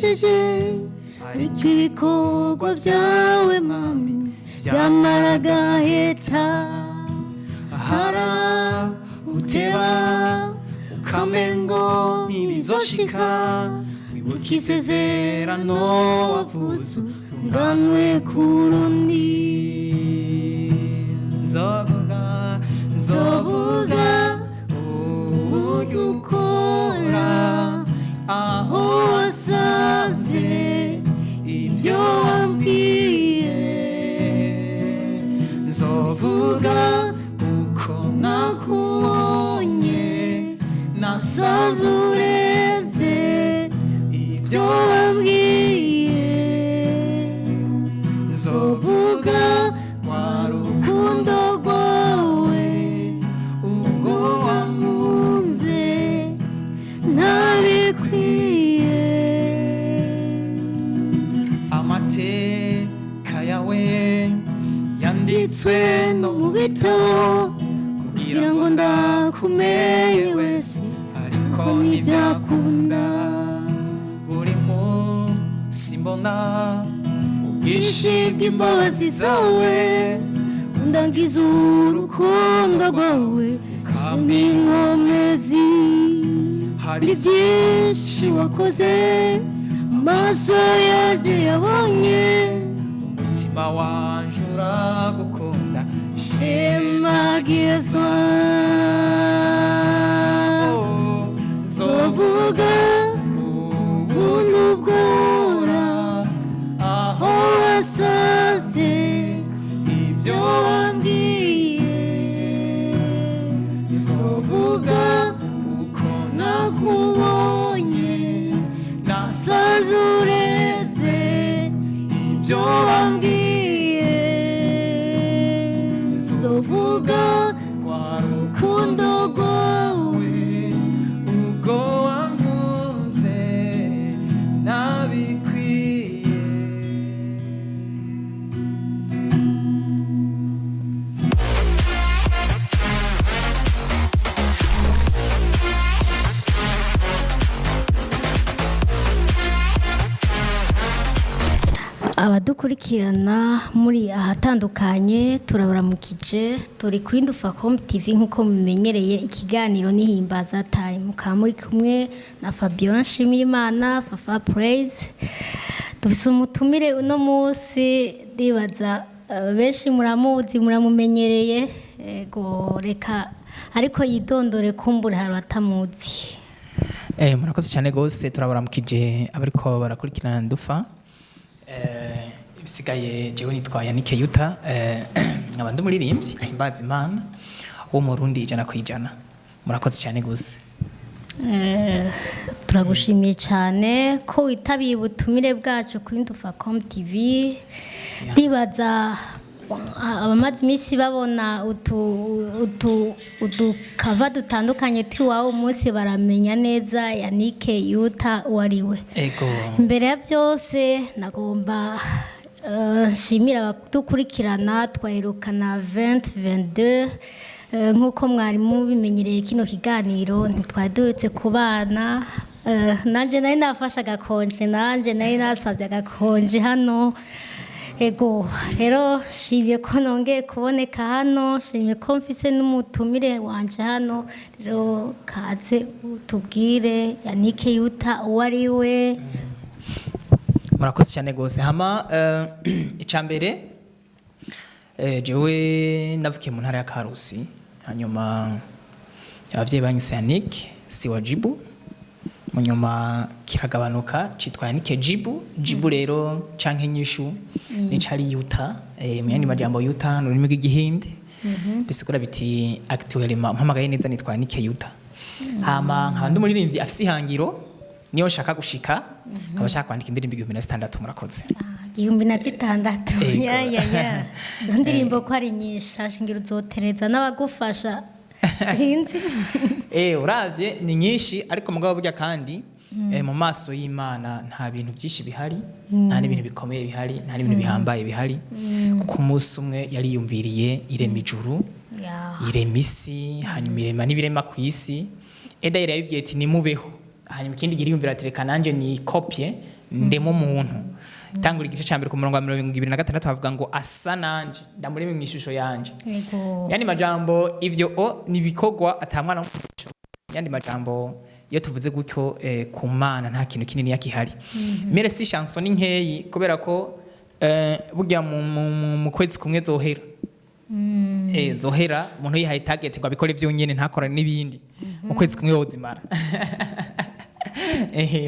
Wabigejeje, ariko ibikorwa byawe, Mami, byamara agaheta. Ahara uteba ukamengo ntibizoshika, wibuka isezerano wavuze Unganwe kurundi. Nzovuga, nzovuga uburyo ukora, aho Wasanze ibyo wambwiye. Nzovuga uko Nakubonye, nasanze sanze ureze ibyo wambwiye. Nzovuga rwa Rukundo rwawe, ubwo wankunze ntabikwiye. Amateka yawe yanditswe no mu bitabo kugira ngo ndakumenye wese, ariko ntibyakunda. ntibyakunda. Buri munsi mbona ubwinshi bw'imbabazi zawe, undangiza urukundo rwawe n'inkomezi. Hari Hari byinshi wakoze amaso yanjye yabonye. Umutima wanje uragukunda. Shemagizwa. Nzovuga Zovuga ubuntu bwora, aho aho wasanze ibyo ibyo wambwiye. Nzovuga uko Nakubonye, nasanze sanze ureze ibyo wambwiye. Nzovuga rwa rukundo rwawe, ubwo wankunze ntabikwiye. Abadukurikirana muri ahatandukanye, turabaramukije. Turi kuri Ndufacom TV nk'uko mumenyereye, ikiganiro n'Ihimbaza Time, mukaba muri kumwe na Fabiola Nshimirimana, Fafa Praise. Dufise umutumire uno munsi, ndibaza benshi muramuzi, muramumenyereye. Ego, reka ariko yidondore, kumbura hari abatamuzi. Murakoze cyane gose, turabaramukije abariko barakurikirana Ndufa. Ibisigaye jewe nitwa Yannick Yuta, nkaba ndi umuririmbyi ahimbaza Imana wo mu Burundi 100%. Murakoze cyane gose. Turagushimiye cyane ko witabiye ubutumire bwacu kuri Ndufacom TV. Ndibaza abamaze iminsi babona utu udukava dutandukanye tiwawe umunsi baramenya neza Yannick Yuta uwo ari we. Ego. Imbere ya byose nagomba nshimira abadukurikirana. Twaherukana 2022. Nk'uko mwari mubimenyereye, kino kiganiro ntitwari duherutse ku bana. Nanjye nari nafashe agakonje, nanjye nari nasabye agakonje hano. Ego rero, nshimye ko nongeye kuboneka hano, nshimye ko mfise n'umutumire wanje hano. Rero kaze utubwire Yannick Yuta uwo ari we. Murakoze cyane gose. Hama icambere, jewe navukiye mu ntara ya Karusi, hanyuma abavyeyi banyise Yannick Siwajibu, munyuma kiragabanuka citwa Yannick Jibu. Jibu rero canke nyishu nicari Yuta, mu yandi majambo Yuta ni ururimi rw'Igihinde, bisigura biti actuellement mpamagaye neza nitwa Yannick Yuta. Hama nkaba ndi umuririmbyi afise ihangiro niyo nshaka gushika, nkaba nshaka kwandika indirimbo 1006. Murakoze. Ah, 1006? Ego. Ya ya ya, izo ndirimbo ko ari nyinshi, ashingira uzotereza n'abagufasha, sinzi. Uravye ni nyinshi, ariko mugabo burya kandi mu maso y'Imana nta bintu byinshi bihari, nta n'ibintu bikomeye bihari, nta n'ibintu bihambaye bihari, kuko umunsi umwe yariyumviriye irema ijuru, irema isi, hanyuma irema n'ibirema ku isi. Eda yari yabibwiye ati: "Nimubeho." Hanyuma ikindi gihe iriyumvira ati: "Reka nanjye ni kopye." Ndemo umuntu. Tangura igice ca mbere ku murongo wa 26, havuga ngo: "Asa nanje, ndamureme mu ishusho yanje." Yandi majambo, ivyo o ni ibikorwa ata mwana w'umuntu. Yandi majambo, iyo tuvuze gutyo, ku Mana nta kintu kinini yakihari. Mille six chansons ni nkeyi, kubera ko burya mu kwezi kumwe zohera. Zohera umuntu yihaye target ngo abikore vyonyene, ntakorane n'ibindi, mu kwezi kumwe wozimara.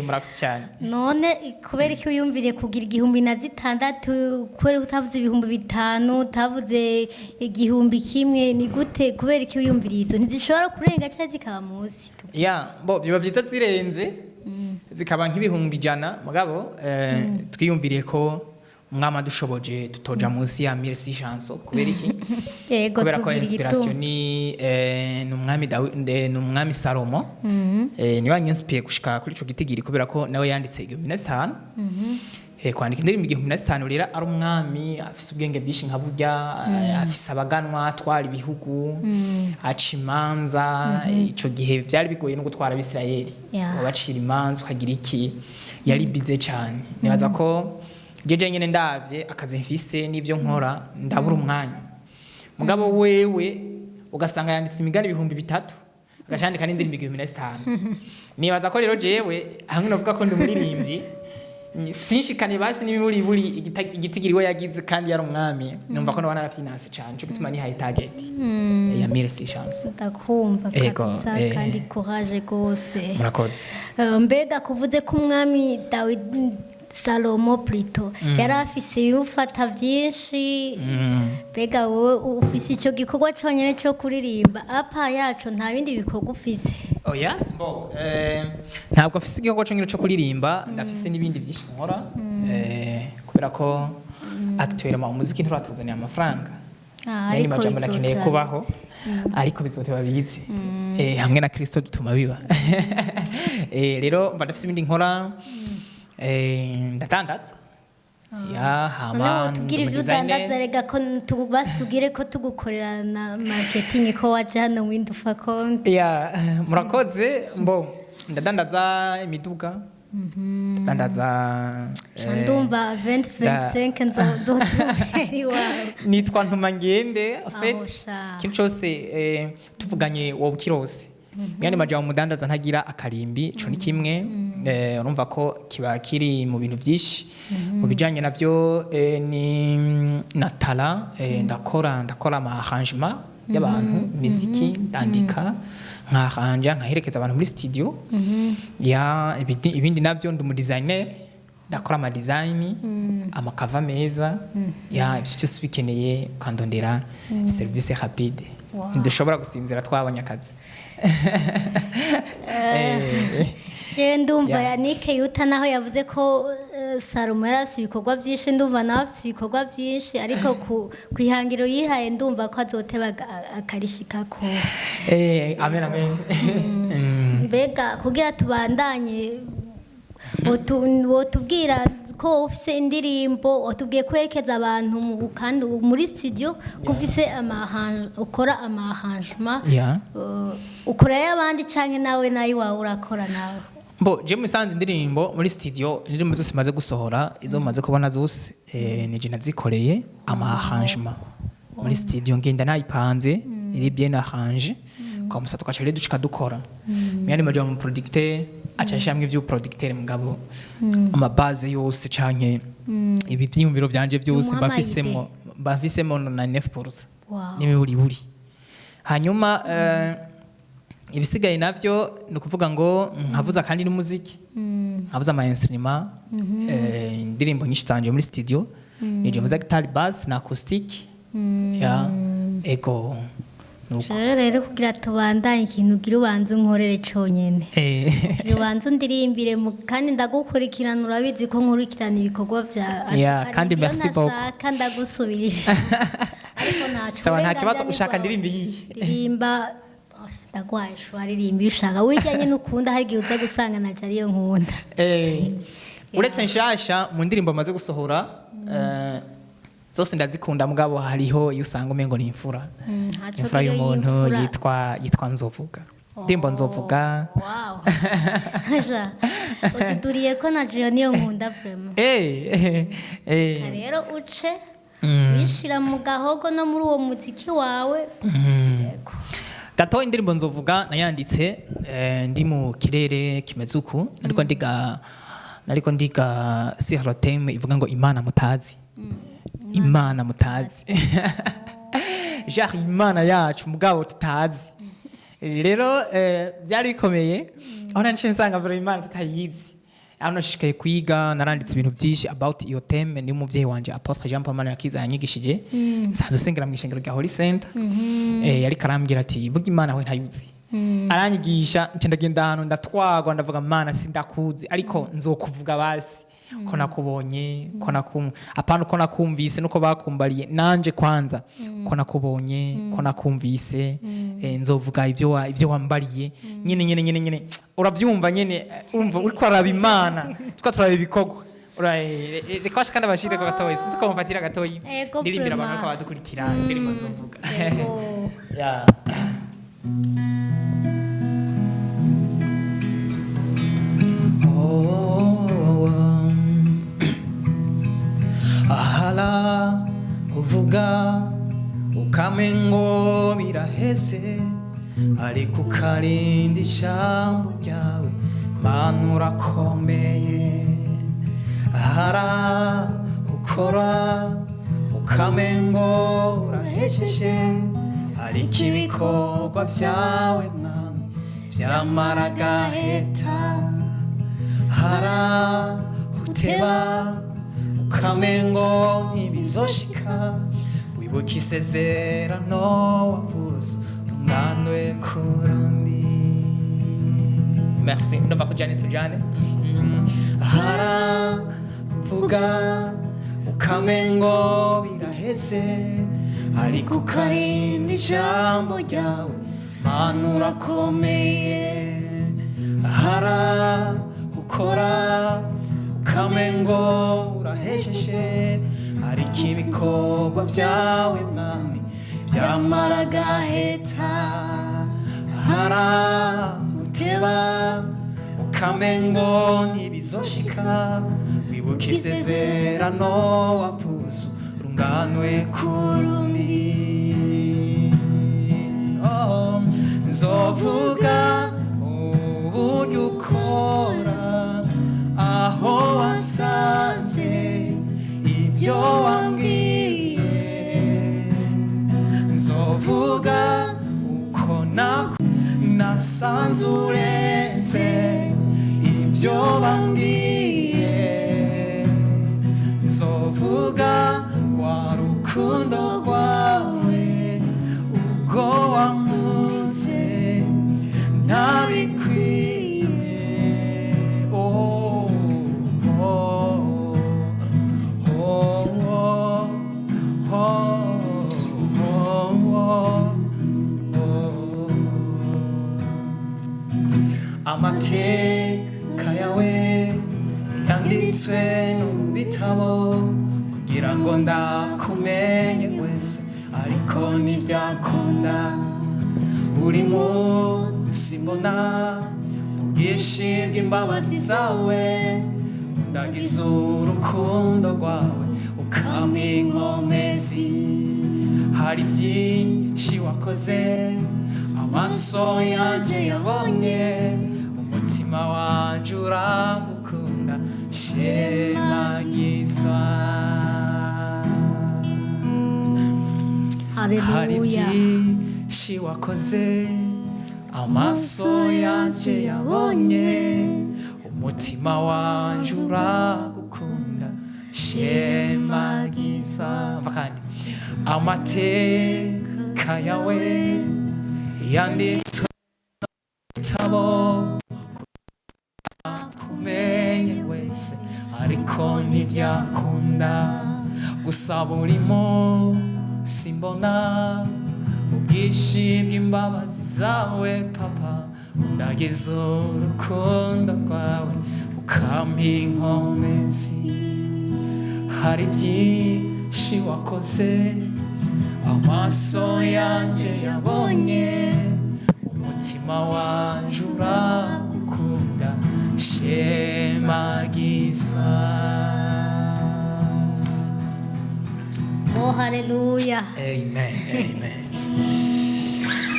Murakoze cyane. None kubera iki wiyumviriye kugira 1006? Kubera ko utavuze 5000, utavuze 1000? Ni gute? Kubera iki wiyumviriye izo? Ntizishobora kurenga cyangwa zikaba munsi? Ya, bo biba byiza zirenze, zikaba nk'100,000. Mugabo twiyumviriye ko Umwami adushoboje tutoja munsi ya mille six chansons. Kubera iki? Yego. Kubera ko Tubwira inspiration igituma. ni umwami Dawidi, ni umwami Salomo, niwe wanyinspiye gushika kuri ico gitigiri, kubera ko nawe yanditse 1005. Kwandika indirimbo 1005 rero, ari umwami afise ubwenge bwinshi nka burya, afise abaganwa, atwara ibihugu, aca imanza. Ico gihe vyari bigoye no gutwara Abisirayeli, wabacira imanza ukagira iki, yari bize cane. Nibaza ko jeje nyene ndavye akazi mfise n'ivyo nkora, ndabura umwanya. Mugabo wewe ugasanga yanditse imigani 3000, agacandika n'indirimbo 1005. Nibaza ko rero jewe hamwe navuga ko ndi umuririmbyi, sinshikane basi n'imiburiburi igitigiri we yagize kandi yari umwami, numva ko nabana naravyinase cane. Nico gituma nihaye target ya mille six chansons. Ndakumva. Ego, kabisa. Kandi courage rwose. Murakoze. Mbega kuvuze ko umwami Dawidi, Salomo plutôt, yari afise ibimufata byinshi, mbega wowe ufise icyo gikorwa cyonyine cyo kuririmba? Apa yaco nta bindi bikorwa ufise? Oh yes, bo ntabwo afise igikorwa cyo cyo kuririmba, ndafise n'ibindi byinshi nkora, kubera ko actuellement umuziki nturatuzanira amafaranga. Ah, Nandi ariko majambo, nakeneye bizoteba. kubaho, ariko bizoteba bize. Hamwe na Kristo dutuma biba. Rero mba ndafise ibindi nkora, ndadandaza ya hama None wotubwira ndi ivyo designer. udandaza rega, ko basi tubwire ko tugukorera na marketing, ko waje hano windufa konti. Ya, murakoze. Mbo ndadandaza imiduga, ndadandaza Ndumva 2025 nzotumera iwawe. Nitwa Ntuma Ngende. Aho Fait sha. ikintu cyose tuvuganye wowe ukirose. Mwene majambo, umudandaza ntagira akarimbi, ico ni kimwe. Urumva ko kiba kiri mu bintu byinshi. Mu bijanye navyo, ni na tala, ndakora ama arrangement y'abantu, imiziki, ndandika, nkaranja, nkaherekeza abantu muri studio. Ya, ibindi navyo, ndi umu designer, ndakora ama design, amakava meza. Ya, ivyo byose bikeneye ukandondera, service rapide. Ntidushobora gusinzira twabonye akazi. Jewe ndumva Yeah. Yannick Yuta naho yavuze ko Salomo yari afise ibikorwa byinshi, ndumva nawe afise ibikorwa byinshi, ariko ku ihangiro yihaye ndumva ko azoteba akarishikako. Amen, amen. Mbega kugira tubandanye, wotubwira ko ufise indirimbo, watubwiye kwerekeza abantu kandi muri studio, ko ufise ukora ama arrangement? Yeah. Ukora y'abandi canke nawe nayo iwawe urakora nawe? Mbo je musanze indirimbo muri studio, indirimbo zose maze gusohora, izo maze kubona zose, ni je nazikoreye ama arrangement muri studio. Ngenda nayipanze, iri bien arrangé, comme ça tukaca rero dushika dukora. Myandi majambo, mu producteur aca ashiramwo ivyo producteur, mugabo ama base yose canke ibi vyiyumviro vyanje byose Umuha mba mfisemwo, mba mfisemo na 9% n'imiburiburi. Hanyuma ibisigaye navyo ni ukuvuga ngo nkavuza kandi n'umuziki, nkavuza ama instrument. Indirimbo nyinshi zanje muri studio nije mvuza guitar bass na acoustic. Ya, ego, nuko. Rero kugira tubandanye, ikintu ugira ubanze unkorere conyene, ugira ubanze undirimbire kandi ndagukurikirana, urabizi ko nkurikirana ibikorwa vya Yeah, kandi iyo merci beaucoup. ntashaka ndagusubirije, ariko ntaco. Sawa, nta kibazo. Uburenganzira ni Ushaka bwawe. ndirimbe iyihe? Ririmba. Oh, ndagwaye shwa. Ririmba iyo ushaka, wijya nyine ukunda, hari igihe uza gusanga naje ariyo nkunda. Uretse nshasha, mu ndirimbo maze gusohora, zose ndazikunda, mugabo hariho iyo usanga umengo ni imfura. Ntaco Imfura rero y'umuntu y'imfura. yitwa Nzovuga. Indirimbo nzovuga. Wow. Aja, ududuriye ko na jewe niyo nkunda vraiment. Rero uce wishira mu gahogo no muri uwo muziki wawe. Yego. Gato indirimbo nzovuga nayanditse ndi mu kirere kimeze uku, nariko ndiga sur le thème ivuga ngo Imana mutazi, Imana mutazi, genre Imana yacu mugabo tutazi. Rero byari bikomeye aho nanje nsanga vraiment Imana tutayizi, aho nashishikaye kwiga, naranditse ibintu byinshi about iyo thème. Ni umuvyeyi wanje Apôtre Jean Paul Manirakiza yanyigishije, nsanzwe usengera mu ishengero rya Holy Center. Yariko arambwira ati burya Imana we ntayuzi, aranyigisha, nca ndagenda ahantu ndatwagwa, ndavuga: Mana, sindakuzi ariko nzokuvuga basi ko nakubonye, ko nakum apana ko nakumvise nuko bakumbariye, nanje kwanza ko nakubonye, ko nakumvise, nzovuga ivyo wambariye nyine nyine nyine nyine. Uravyumva nyine, urumva uriko araba Imana, twa turaba ibikorwa. Reka basha kandi abashire ko gatoyi, sinzi ko mfatira gatoyi Ego, ndirimbira abantu vraiment. bariko badukurikira indirimbo nzovuga. Yego. Yeah. Oh, ahala uvuga ukamengo biraheze, ariko ukarinda ijambo ryawe, Mana urakomeye. Ahara ukora ukamengo urahejeje, ariko ibikorwa byawe Mwami vyamara gaheta. Hara uteba ukamengo ntibizoshika, wibuka isezerano wavuze urunganwe kurundi. Merci, ndumva kujane tujane. Haravuga ukamengo biraheze, ariko ukarinda ijambo ryawe, Mana urakomeye. Hara ukora ukamengo urahejeje, ariko ibikorwa byawe Mwami byamara gaheta. Hara uteba ukamengo ntibizoshika, wibuka isezerano wavuze urunganwe kurundi. Oh, nzovuga uburyo ukora, aho wasanze ibyo wambwiye, nzovuga uko nasanze uretse ibyo bambwiye, nzovuga rwa rukundo rwawe ubwo wankunze ntabikwiye. Oh, oh, oh, oh, oh, oh, oh. Amateka yawe yanditswe mu bitabo kugira ngo ndakumenye wese, ariko ntibyakunda. Buri munsi mbona ubwinshi bw'imbabazi zawe, ndagize urukundo rwawe ukampa inkomezi. Hari byinshi wakoze amaso yanjye yabonye, umutima wanje uragukunda, shemagizwa. Hari Haleluya. byinshi wakoze amaso yanje yabonye, umutima wanje uragukunda, shemagiza. Mva kandi amateka yawe yanditswe mu gitabo kumenye wese, ariko ntibyakunda. Gusa buri munsi mbona ubwinshi bw'imbabazi zawe Papa, undagize urukundo rwawe ukampa inkomezi. Hari byinshi wakoze amaso yanjye yabonye, umutima Umutima wanje uragukunda, shemagizwa. Oh, haleluya. Amen, amen.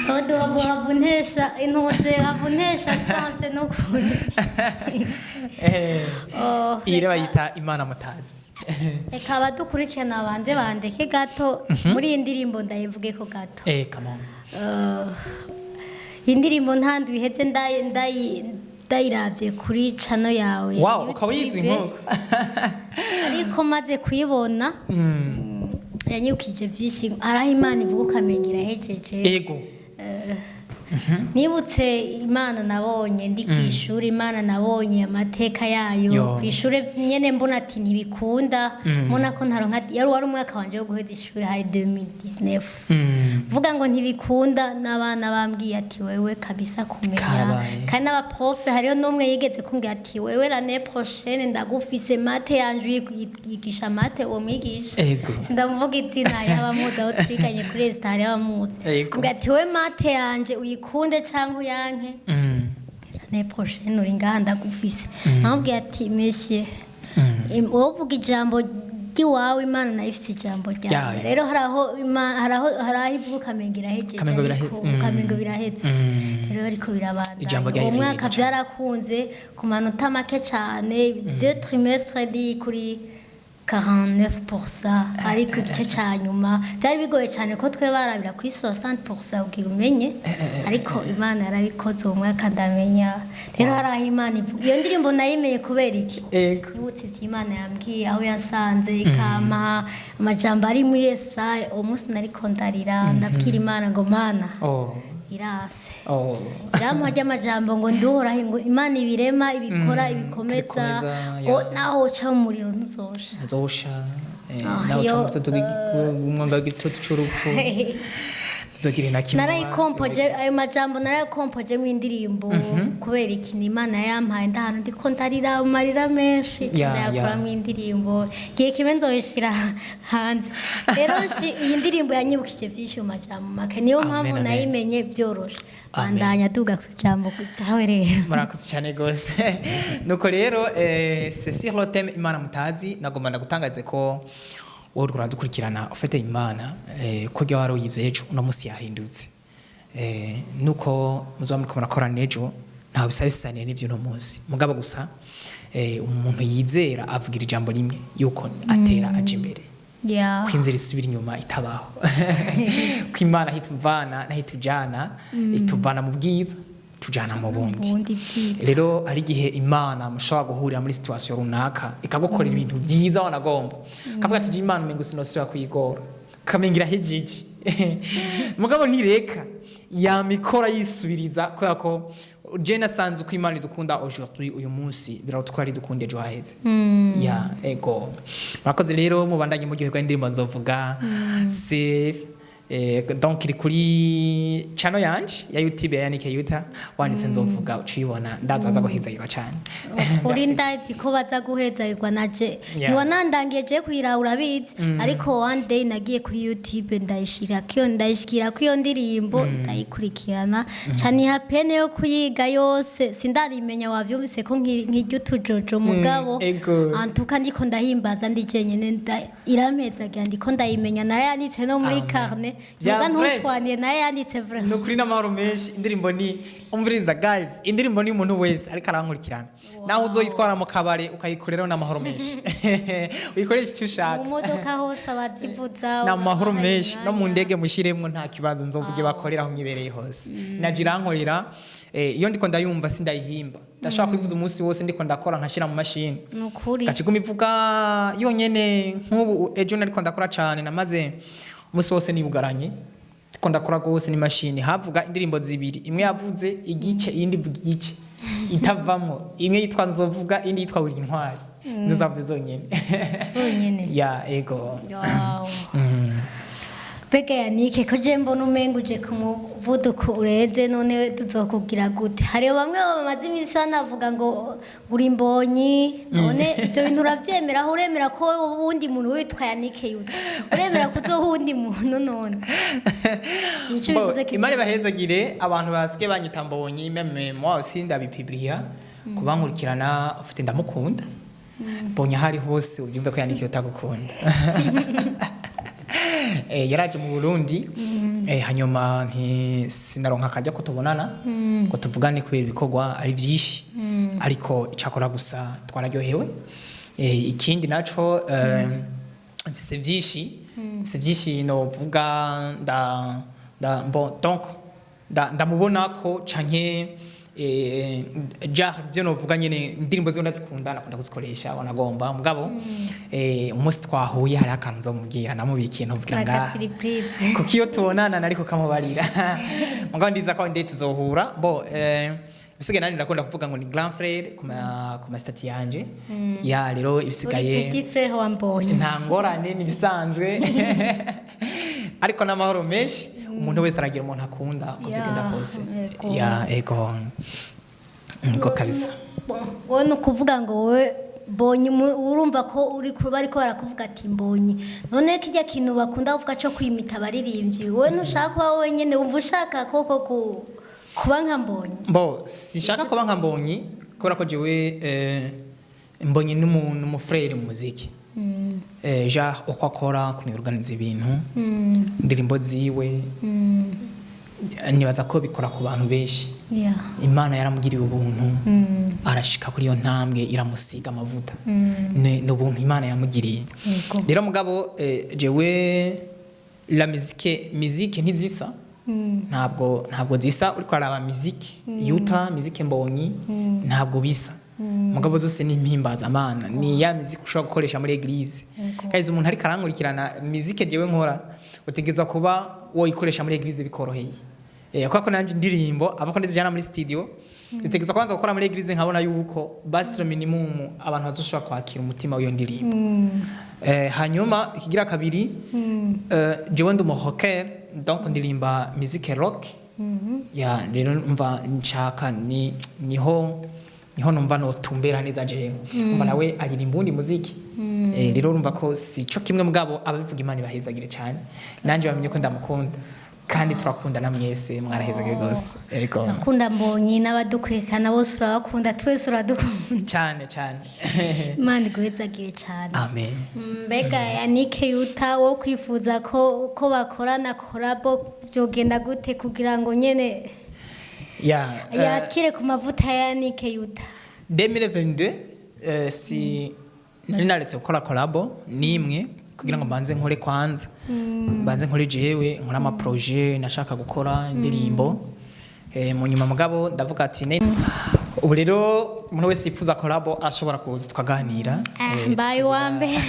Odu havuntesha intuze, havuntesha sanse n'ukuri. Oh, Iyi rero bayita Imana Mutazi. Reka abadukurikirana banze bandeke gato muri iyi ndirimbo, ndayivuge ko gato. Come on. Iyi ndirimbo ntandwi iheze ndayiravye kuri channel yawe ya Wow, ukaba uyizi YouTube. nk'uko. Ariko maze kuyibona, yanyukije byinshi. Hari aho Imana ivuga ukamenga irahejeje. Nibutse Imana nabonye ndi ku ishuri, Imana nabonye amateka yayo Yo. ku ishuri nyene, mbona ati ntibikunda, mbona ko ntaronka. Wari umwaka wanje wo guheza ishuri, hari 2019. Vuga ngo ntibikunda, n'abana bambwiye ati wewe kabisa kumenya. Karabaye. Kandi n'abaprof, hariho n'umwe yigeze kumbwira ati wewe l'année prochaine ndagufise, maths yanje yigisha maths uwo mwigisha. Sindamuvuga izina, yaba amuzi aho twiganye kuri esitari, yaba amuzi. Ambwira ati we maths yanje uyikunde canke uyanke, l'année prochaine uri ngaha ndagufise. Namubwiye ati monsieur, wowe uvuga ijambo ry'iwawe, Imana nayo ifise ijambo ryawe. Ryayo. Rero hari aho ivuga ukamenga irahejeje, Ukamengo ariko biraheze. Ukamengo biraheze. Rero ariko birabandanya. Ijambo ryayo Uwo mwaka rirerire cane. byarakunze ku manota make cane, deux trimestres di kuri 49%, ariko igice ca nyuma byari bigoye cyane ko twe barabira kuri 60% kugira umenye, ariko Imana yarabikoze, uwo mwaka ndamenya. Rero hari aho Imana ivuga. Iyo ndirimbo nayimenye kubera iki? Nibutse ibyo Imana yambwiye, aho yasanze ikampa amajambo ari muri Yesaya. Uwo munsi nariko ndarira, ndabwira Imana ngo Mana, irase. Irampa ry'amajambo ngo nduhoraho, ngo Imana ibirema ibikora ibikomeza, ibikomeza, ngo ya. naho uca mu muriro ntuzosha. Nzosha, Ah, nawe uca iyo, mu mutoto w'umwonga w'igitutu c'urupfu, nzogira inakimwa. Narayikompoje ayo majambo, narayakompoje mu indirimbo. Kubera ikintu Imana yampaye ndahantu ndiko ndarira amarira menshi, ndayakuramo indirimbo. Igihe kimwe nzoyishira hanze. Rero iyi ndirimbo yanyibukije byinshi mu majambo make, niyo Amen, mpamvu amen. nayimenye byoroshe. Amen. Bandanya duga ku ijambo ryawe rero. Murakoze cyane rwose. Nuko rero, c'est sur le thème Imana Mutazi, nagomba ndagutangaze ko wowe uriko uradukurikirana ufite Imana, ko ryo wari uyize ejo, uno munsi yahindutse. Nuko muzoba muriko murakorana ejo, ntawe bisa bisaniye n'ivyo uno munsi. Mugabo gusa, umuntu yizera avugira ijambo rimwe yuko atera aja imbere, ko inzira isubira inyuma itabaho, ko Imana aho ituvana n'aho itujana, ituvana mu bwiza tujana mu bundi. Ubundi bwiza. Rero hari igihe Imana mushobora guhurira muri situation runaka, ikagukorera ibintu byiza wanagomba, kavuga ati Imana umengo sinosubira kuyigora, kamengira hejiji. Mugabo ntireka, yamikora yisubiriza, kubera ko je nasanze uko Imana idukunda aujourd'hui, uyu munsi, biratwara idukunda ejo haheze. Ya, ego, murakoze. Rero mubandanye muryoherwa indirimbo Nzovuga. C'est donc iri kuri channel yanje ya YouTube ya Yannick Yuta. Wanditse Nzovuga ucibona, ndazo aza guhezagirwa cyane. Kuri ndazi ko baza guhezagirwa naje. Ntiwanandangiye je kuyiraba, urabizi, ariko one day nagiye kuri YouTube, ndayishira ko, ndayishikira ko iyo ndirimbo, ndayikurikirana caniha peine yo kuyiga yose. Sindarimenya, wavyumvise ko nkirya utujojo, mugabo antuka ndiko ndahimbaza ndi jenyene, irampezagira, ndiko ndayimenya. Nayo yanditse no muri Amen. carnet. Bya Muga vrai. ntushwaniye, nayo yanditse vraiment. Ni ukuri n'amahoro menshi. Indirimbo ni, umviriza guys, indirimbo ni umuntu wese ariko arankurikirana, naho uzoyitwara mu kabare ukayikoreraho n'amahoro menshi, uyikoresha icyo ushaka. Mu modoka hose abazivuza. Ni amahoro urabahaye menshi no mu umwanya. ndege mushyiremo, nta kibazo. Nzovuge bakoreraho mwibereye hose, naje irankorera. Iyo ndiko ndayumva sindayihimba, ndashobora kuyivuza umunsi wose ndiko ndakora, nkashyira mu mashini, Ni ukuri. gaca ivuga yonyene. Nk'ubu ejo nariko ndakora cane, namaze umunsi wose nibugaranye ndiko ndakora rwose n'imashini, havuga indirimbo zibiri: imwe yavuze igice, iyindi ivuga igice itavamwo. Imwe yitwa Nzovuga, indi yitwa Uri Intwari. Nizo zavuze zonyene. Zonyene. Ya, ego. Wow. Mbega Yannick, ko je mbona umenga uje ku muvuduko urenze, none tuzokugira gute? Hari bamwe bamaze iminsi banavuga ngo uri Mbonyi. None ibyo bintu uravyemera? Aho uremera ko wowe uwundi muntu witwa Yannick Yuta, uremera ko uzoba uwundi muntu? None ico Bo, bivuze ko Imana ibahezagire abantu basigaye banyita Mbonyi. Même moi aussi ndabipublia kubankurikirana, ufite ndamukunda Mbonyi aho ari hose, ubyumve ko yandikiye utagukunda. Yaraje mu Burundi, hanyuma nti sinaronka akajya ko tubonana ngo tuvugane kubera ibikorwa ari byinshi, ariko icakora gusa twararyohewe. Ikindi naco, mfise byinshi novuga nda nda bon, donc ndamubona ko canke ja byo novuga nyene, indirimbo ziwe ndazikunda, nakunda kuzikoresha wanagomba. Mugabo umunsi twahuye hari akantu nzomubwira namubikiye, ntuvugira ngaha Aka surprise. Kuko iyo tubonana nariko kamubarira. Mugabo ndiza ko ndetse tuzohura. Bo ibisigaye nandi ndakunda kuvuga ngo ni grand frère ku ma statut yanje ya rero. Uri Ibisigaye petit frère wa Mbonyi. Nta ngorane, nibisanzwe, ariko n'amahoro menshi. Umuntu wese aragira umuntu akunda uko byagenda kose. Yego. Ya, ego, niko kabisa. Bon, wowe ni ukuvuga ngo wowe Mbonyi urumva ko uri bariko barakuvuga ati Mbonyi. None kijya kintu bakunda kuvuga cyo kwimita abaririmbyi, wowe ntushaka kuba wenyine, wumva ushaka koko kuba nka Mbonyi? Bo sishaka kuba nka Mbonyi kubera ko jewe Mbonyi n'umuntu umu frère mu muziki. Genre uko akora, ukuntu yorganiza ibintu, indirimbo ziwe, nibaza ko bikora ku bantu benshi. Imana yaramugiriye ubuntu, arashika kuri iyo ntambwe, iramusiga amavuta. Ni ubuntu Imana yamugiriye. Rero mugabo jewe la musique ntizisa, ntabwo zisa. Uriko araba musique Yuta, musique Mbonyi, ntabwo bisa. Mugabo zose ni impimbazamana, ni ya musique ushobora gukoresha muri église. Kandi umuntu ariko arankurikirana, musique jewe nkora utegerezwa kuba woyikoresha muri église bikoroheye. Kubera ko nanje indirimbo ava ko ndizijana muri studio, zitegerezwa kubanza gukora muri église, nkabona yuko basi le minimum abantu bazoshobora kwakira umutima w'iyo ndirimbo. Hanyuma ikigira kabiri, jewe ndi umu rocker, donc ndirimba musique rock. Ya rero mva nshaka ni niho numva notumbera neza jewe. Umva nawe aririmba uwundi muziki. Rero urumva ko si cyo kimwe. Mugabo ababivuga Imana ibahezagire cyane, nanje bamenye ko ndamukunda kandi turakundana. Mwese mwarahezagire rwose, ego. Akunda Mbonyi n'abadukurikirana bose urabakunda, twese uradukunda. Cyane cyane. Imana iguhezagire cyane. Amen. Mbega Yannick Yuta, wo kwifuza ko bakorana collabo, byogenda gute kugira ngo nyene ya yakire ku mavuta ya Yannick Yuta? 2022 si nari naretse gukora collabo nimwe kugira ngo mbanze nkore kwanza, mbanze nkore jewe, nkore ama projet nashaka gukora indirimbo. Mu nyuma mugabo ndavuga ati ubu rero umuntu wese yifuza collabo ashobora kuza tukaganira. Mbaye uwa mbere.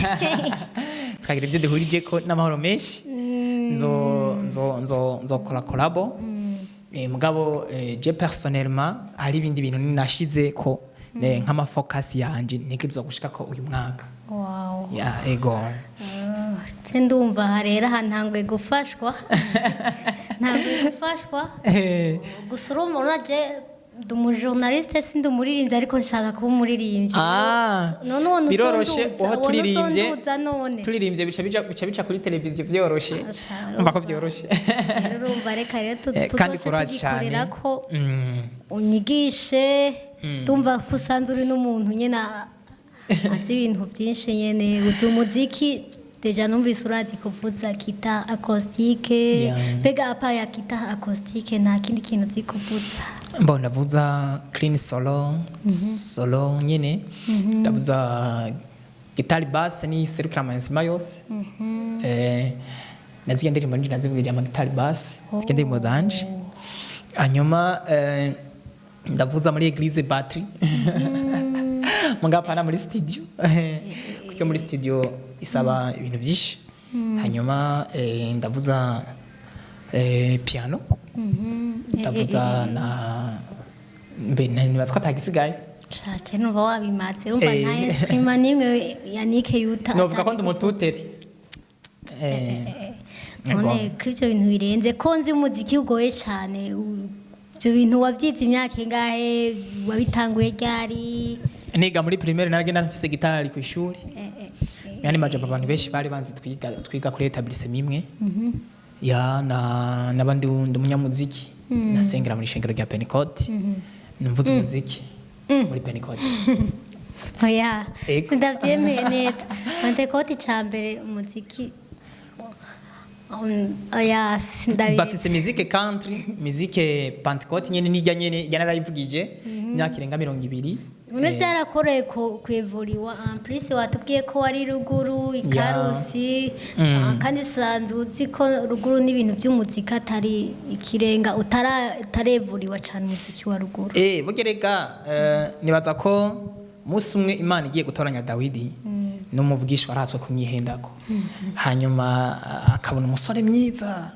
Tukagira ibyo duhurije ko n'amahoro menshi. Nzo nzo nzo nzokora collabo. Mugabo je personnellement hari ibindi bintu nashize ko nk'ama focus yanje ntegerezwa gushika ko uyu mwaka. Ya, ego. Je ndumva aha rero aha ntanguye gufashwa, ntanguye gufashwa. Gusa urumva uraje, ndi umu journaliste, sindi umuririmbyi, ariko nshaka kuba umuririmbyi. None ubona Biroroshe. uzonduza, Uho ubona turirimbye uzonduza none. Turirimbye bica bica kuri televiziyo byoroshe. Asha, umva ko urumva. byoroshe. Rero urumva, reka rero Kandi tuzoce courage cyane. tugikorera ko unyigishe. Ndumva ko usanzwe uri n'umuntu nyene azi ibintu byinshi nyene, uzi umuziki déjà, numvise urazi kuvuza guitare acoustique. Mbega à part ya guitare acoustique nta kindi kintu uzi kuvuza? Mbona ndavuza clean solo, solo nyene, ndavuza guitare basse, ni serukira ama yose. Naziga ndirimbo nje nazivugirira ama guitare basse, ziga ndirimbo zanje. Hanyuma ndavuza muri église batterie, mugabo pana muri studio, kuko muri studio isaba ibintu byinshi. Hanyuma ndavuza piano, ndavuza na mbe nibaza ko atagisigaye. Cace numva wabimaze, urumva nta instrument n'imwe Yannick Yuta Novuga ko atazi ndi umututere. kuvuza. Yego. None ko ivyo bintu birenze, ko nzi umuziki ugoye cane, ivyo bintu wavyize imyaka ingahe? Wabitanguye ryari? Niga muri primaire naragenda mfise gitari ku ishuri. Yani majambo abantu benshi bari banzi, twiga kuri établissement imwe ya na nabandi, ndi umunyamuziki, nasengera muri ishengero rya Pentecote, numvuze umuziki muri Pentecote. Oya. Ego. Sindavyemeye neza. Pentecote ca mbere umuziki, oya, sindabizi. Bafise musique country, musique Pentecote nyene, nijya nyene jya narayivugije imyaka irenga 20. None byarakoreye ku kwevuriwa? En plus watubwiye ko wari ruguru ikarusi. Kandi sanzwe uzi ko ruguru n'ibintu by'umuziki atari ikirenga, utarevuriwa cyane umuziki wa ruguru. Burya rega, nibaza ko umunsi umwe Imana igiye gutoranya Dawidi n'umuvugishwa aratswe kumyihendako, hanyuma akabona umusore mwiza.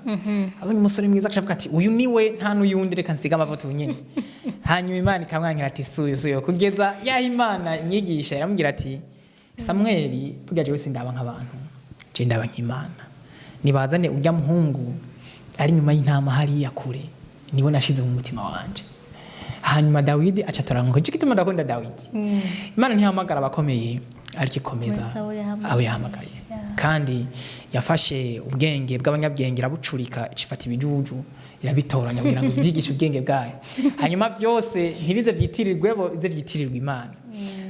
Abonye umusore mwiza akavuga ati: "Uyu niwe, nta n'uyundi, reka nsiga amavuta ubu nyene." Hanyuma Imana ikamwankira ati: "Suyo, suyo." Kugeza yaho Imana imyigisha, iramubwira ati: "Samweli, burya jewe sindaba nk'abantu, je ndaba nk'Imana. Nibazane urya muhungu ari nyuma y'intama hariya kure, niwe nashize mu mutima wanje." Hanyuma Dawidi aca atora. Ngo gituma ndakunda Dawidi, Imana ntihamagara abakomeye, ariko ikomeza wese abo yahamagaye. Abo yahamagaye. Kandi yafashe ubwenge bw'abanyabwenge irabucurika, icifata ibijuju irabitoranya kugira ngo byigishe ubwenge bwayo, hanyuma byose ntibize byitirirwe bo, bize byitirirwe Imana.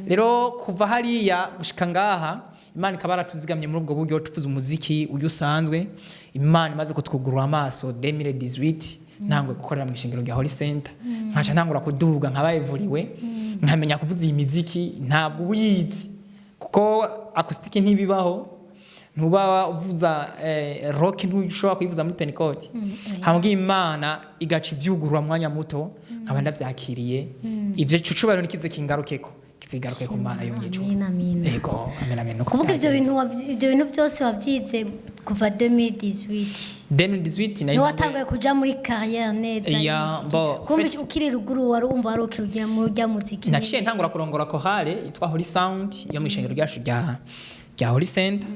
Rero kuva hariya gushika ngaha, Imana ikaba yaratuzigamye muri ubwo buryo, tuvuze umuziki ujya usanzwe. Imana imaze kutwugurura amaso 2018, ntangwe gukorera mu ishengero rya Holy Center, nkaca ntangura kuduga nkabayevuriwe, nkamenya kuvuza iyi miziki. Ntabwo uba uyizi kuko acoustique ntibibaho, ntuba uvuza rock, ntushobora kuyivuza muri Pentecote. Hambwa Imana igaca ivyugurura mwanya muto, nkaba ndavyakiriye. Ivyo cucubaro nikize kingarukeko, kizigaruke ku Mana yo mw'ijuru. Amina, amina. Ego, amen, amen. Nuko Kuvuga ibyo vyagenze. bintu ibyo bintu byose wabyize kuva 2018? 2018 nari Niwe watanguye kuja muri carrière neza Ya, y'umuziki? bo, Kumva ukiri ruguru wari wumva wari ukiri ujya muri ujya muziki? Naciye ntangura kurongora chorale yitwa Holy Sound yo mu ishengero ryacu rya Holy Center.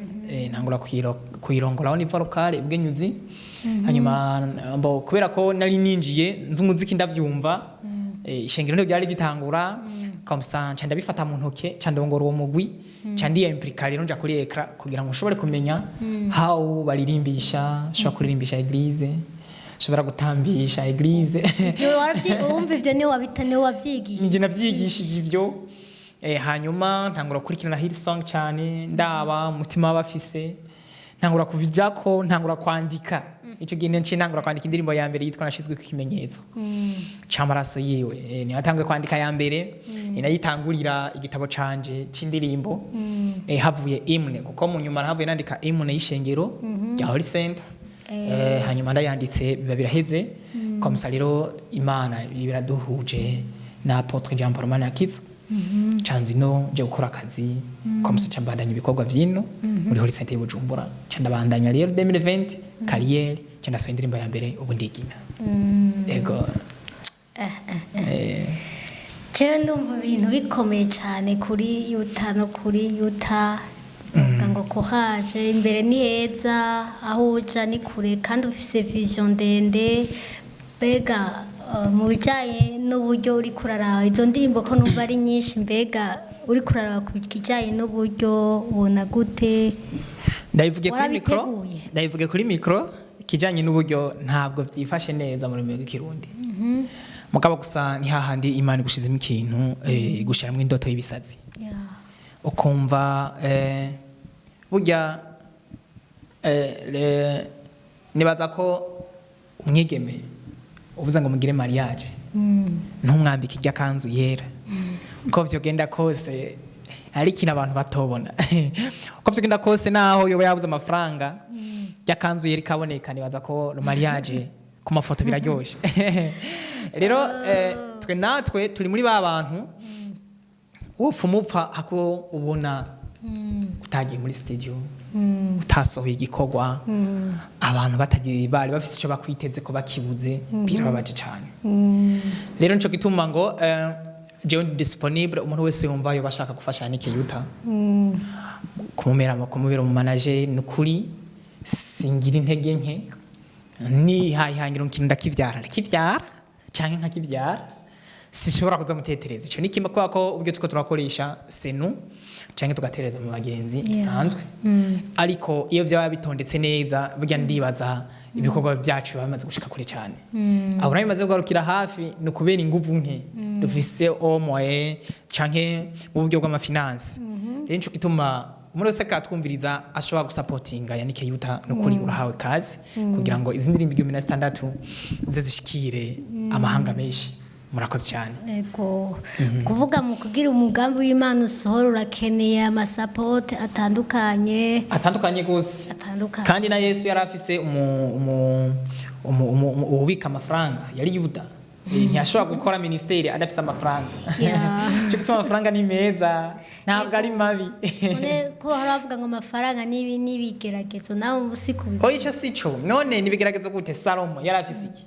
Ntangura kuyirongora aho niva locale Ubwenyuzi. Hanyuma bo kubera ko nari ninjiye nzi umuziki ndavyumva, ishengero ndio ryari gitangura comme ça, nca ndabifata mu ntoke, nca ndongora uwo mugwi, nca ndiyimplika. Rero nja kuri écran kugira ngo nshobore kumenya how baririmbisha, nshobora kuririmbisha église, nshobora gutambisha église. Ibyo wumva ibyo niwe wabita, niwe wabyigiye? Ninjye nabyigishije ibyo. Hanyuma ntangura gukurikirana Hillsong cyane, ndaba umutima w'abafise, ntangura kubijako, ntangura kwandika. Icyo gihe naciye ntangura kwandika indirimbo ya mbere yitwa "Nashizwe ku kimenyetso c'amaraso yiwe". Niho natanguye kwandika ya mbere, ninayitangurira igitabo canje c'indirimbo. Havuye imwe kuko mu nyuma havuye nandika imwe y'ishengero rya Holy Center. Hanyuma ndayanditse biba biraheze comme ça. Rero Imana biraduhuje na Apôtre Jean Paul Manakitsa, canzi no nje gukora akazi comme ça, mbandanya ibikorwa vyino muri Holy Center y'Bujumbura. Ca ndabandanya rero 2020 carrière, ca ndasohoye indirimbo ya mbere, ubu ndigina. Ego. Jewe ndumva ibintu bikomeye cyane kuri Yuta no kuri Yuta. Uvuga ngo courage, imbere ni heza, aho uja ni kure kandi ufise vision ndende. Mbega mu bijanye n'uburyo uri kuraraba izo ndirimbo, ko numva ari nyinshi, mbega uri kuraraba ku kijanye n'uburyo ubona gute? Ndabivuge kuri micro. Warabiteguye? Ndabivuge kuri micro, ikijanye n'uburyo ntabwo vyifashe neza mu rurimi rw'Ikirundi. Mugabo gusa ni hahandi Imana igushizemo ikintu, igushiramwo indoto y'ibisazi, ukumva burya nibaza ko umwigeme uvuze ngo mugire mariage, ntumwambike irya kanzu yera, uko vyogenda kose hari ikintu abantu batobona. Uko vyogenda kose, naho yoba yabuze amafaranga, irya kanzu yera ikaboneka, nibaza ko mariage ku mafoto biraryoshe. Rero twe natwe turi muri ba bantu wopfa umupfa hako ubona utagiye muri studio, utasohoye igikorwa, abantu batagiye bari bafise icyo bakwiteze ko bakibuze, birababaje cyane. Rero nico gituma ngo jewe ndi disponible, umuntu wese yumva yo bashaka gufasha Yannick Yuta, kumubera umu manager, ni ukuri. Singira intege nke, nihayihangira ikintu ndakivyara, ndakivyara canke nkakivyara. Sishobora kuza mutetereza, ico ni kimwe, kubera ko ubwo turiko turakoresha senu canke tugatereza mu bagenzi bisanzwe. Ariko iyo vyaba bitondetse neza, burya ndibaza ibikorwa byacu biba bimaze gushika kure cyane. Aho nayo bimaze kugarukira hafi ni ukubera inguvu nke dufise omoye canke mu buryo bw'ama finances. Rero nico gituma muri wese akatwumviriza ashobora gusapotinga Yannick Yuta, nukuri urahawe kazi kugira ngo izi ndirimbo 1006 ze zishikire amahanga menshi. Murakoze cyane. Ego, kuvuga mu kugira umugambi w'Imana usohora, urakeneye ama support atandukanye. Atandukanye gose. Atandukanye. Kandi na Yesu yari afise uwubika amafaranga, yari Yuda. Ntiyashobora gukora ministeri adafise amafaranga. Cyo gutuma amafaranga ni meza, ntabwo ari mabi. None ko bahora bavuga ngo amafaranga n'ibi n'ibigeragezo, nawe ubu si ku Oya, ico si cyo. None nibigeragezo gute? Salomo yari afise iki?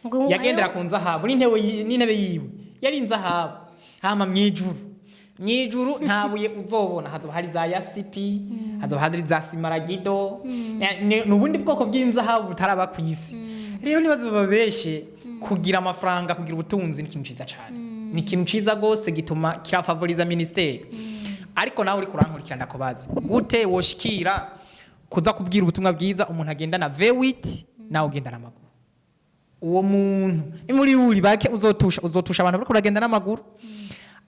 Ngo Yagendera ku nzahabu n'intebe, n'intebe yiwe yari inzahabu. Hama mwijuru nta buye uzobona, hazoba hari za yasipi, hazoba hari za simaragido. Ni ubundi bwoko bw'inzahabu butaraba ku isi. Rero nibazo babeshe, kugira amafaranga, kugira ubutunzi ni ikintu ciza cane, ni ikintu ciza gose, gituma kirafavoriza ministeri. Ariko nawe uriko urankurikira, ndakubaza, gute woshikira kuza kubwira ubutumwa bwiza umuntu agendana V8, nawe ugendana amaguru? Uwo muntu ni muri uri bake uzotusha abantu bariko baragenda n'amaguru.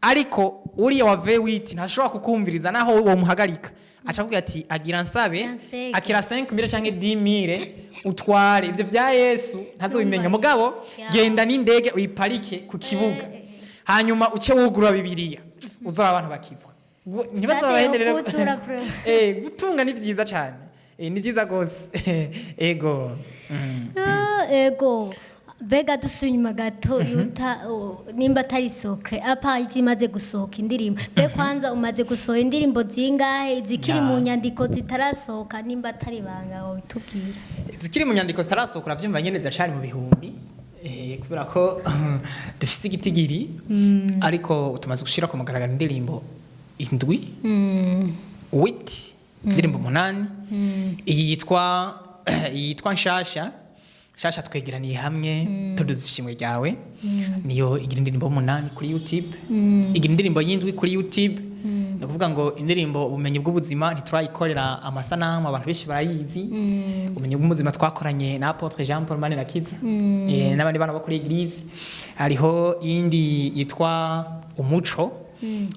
Ariko uriya wa V8 ntashobora kukumviriza naho uwo muhagarika, aca akubwira ati agira nsabe Ansege. Akira 5000 canke 10000 utware ivyo vya Yesu, ntazobimenya. Mugabo genda n'indege uyiparike ku kibuga, hanyuma uce wugurura Bibiliya, uzora abantu bakizwa. Ntibazobahenderere. Kuzura pro. Gutunga ni vyiza cane. Ni vyiza gose, ego. Ah, ego. Mbega dusuye inyuma gato, Yuta, nimba atari soke apa izimaze gusohoka indirimbo, mbe kwanza umaze gusohora indirimbo zingahe zikiri mu nyandiko zitarasohoka? Nimba atari ibanga wabitubwira. Zikiri mu nyandiko zitarasohoka, uravyumva nyene, ziracari mu bihumbi, kubera ko dufise igitigiri. Ariko tumaze gushira ku mugaragaro indirimbo indwi, wit indirimbo umunani. Iyi yitwa Nshasha Nshasha twegeraniye hamwe tuduze ishimwe ryawe, niyo igira indirimbo umunani kuri YouTube, igira indirimbo y'indwi kuri YouTube. Ni ukuvuga ngo indirimbo Ubumenyi bw'ubuzima ntiturayikorera amasanamu, abantu benshi barayizi. Ubumenyi bw'ubuzima twakoranye na Apôtre Jean Paul Manirakiza n'abandi bana bo kuri Église. Hariho iyindi yitwa Umuco,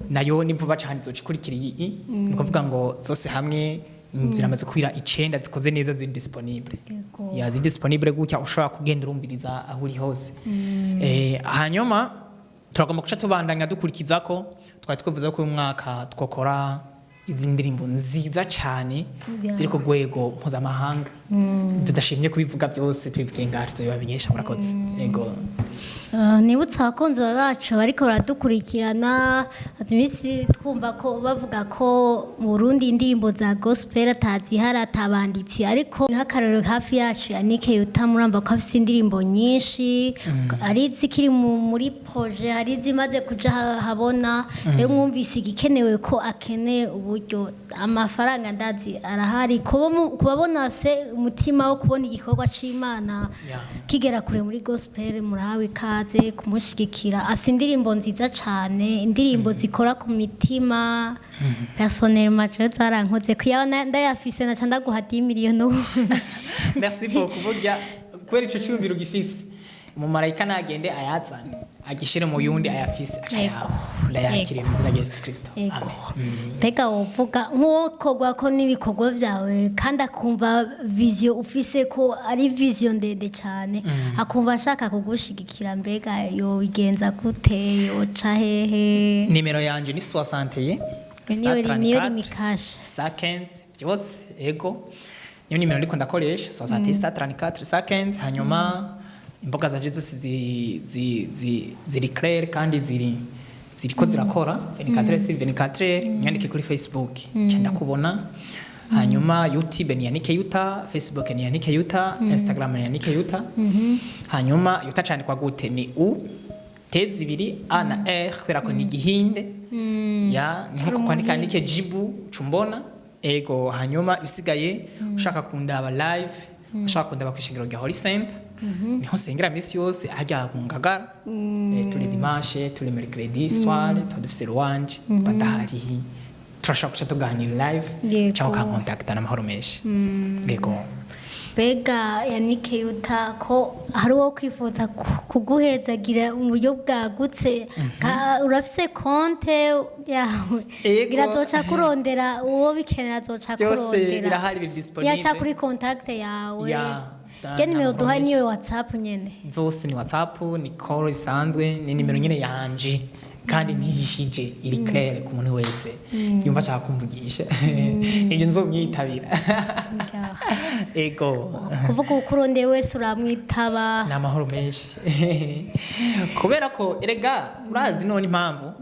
nayo ni vuba cyane izoca ikurikira iyi. Ni ukuvuga ngo zose hamwe ziramaze kwira icenda zikoze neza, ziri disponible. Ya, ziri disponible gutya ushobora kugenda urumviriza aho uri hose. Hanyuma turagomba guca tubandanya dukurikiza ko twari twivuze ko uyu mwaka twakora izi ndirimbo nziza cyane ziri ku rwego mpuzamahanga. Tudashimye kubivuga byose, tubivuge ngaho, tuzobibamenyesha. Murakoze, yego. Nibutse abakunzi bacu bariko baradukurikirana, haza iminsi twumva ko bavuga ko mu Burundi indirimbo za gospel atazihari, atabanditsi, ariko nk'akarorero hafi yacu Yannick Yuta, murumva ko afise indirimbo nyinshi, ari izikiri muri projet, hari izimaze kuja habona. Rero mwumvise igikenewe ko akeneye uburyo, amafaranga ndazi arahari. Kubabona afise umutima wo kubona igikorwa c'Imana kigera kure muri gospel, murahawe ikaze kumushigikira. Afise indirimbo nziza cane, indirimbo zikora ku mitima. Personnellement jewe zarankoze kuyabona, ndayafise naca ndaguha 10 miliyoni ubu. Merci beaucoup. Burya kubera ico cyumviro gifise, umumarayika nagende ayazane, agishire mu yundi ayafise, aca yawe ndayakiriye mu izina rya Yesu Kristo. Yego. Amen. Mbega wovuga nk'uwokorwa ko n'ibikorwa vyawe, kandi akumva vision ufise ko ari vision ndende cane, akumva ashaka kugushigikira, mbega yobigenza gute? Yoca hehe? Nimero yanje ni 61 Niyo rimikasha. 115 byose, ego, niyo nimero ndiko ndakoresha, 61 34 115. Hanyuma imboga zanje zose ziri clair kandi ziriko zirakora 24 sur 24. Nyandike kuri Facebook nca ndakubona. Hanyuma YouTube ni Yannick Yuta, Facebook ni Yannick Yuta, Instagram ni Yannick Yuta. Hanyuma Yuta candikwa gute? Ni U T zibiri A na R, kubera ko ni igihinde. Ya, ni nko kwandika Yannick Jibu cumbona. Ego, hanyuma ibisigaye, ushaka kundaba live, ushaka kundaba kwishengero rya Holy Center, niho nsengera misi yose, hajya mu Ngagara. Turi dimanche, turi mercredi soir, tuba dufise louange, badahari turashobora kuca tuganira live cyangwa ukankontakta n'amahoro menshi. Yego. Mbega Yannick Yuta, ko hari uwo kwifuza kuguhezagira mu buryo bwagutse, urafise konte yawe? Ego. Ngira azoca kurondera, uwo bikenera azoca Byose kurondera. birahari, biri disponible. Yaca kuri contact yawe. Ya, rya nimero nta duhaye mahoro. niyo WhatsApp nyene? Zose ni WhatsApp, ni call isanzwe, ni nimero nyine yanje kandi ntihishije, iri claire ku muntu wese yumva ashaka kumvugisha, ibyo nzomwitabira. Ego. Kuvuga uko urondeye wese uramwitaba? Ni amahoro menshi, kubera ko erega urazi none impamvu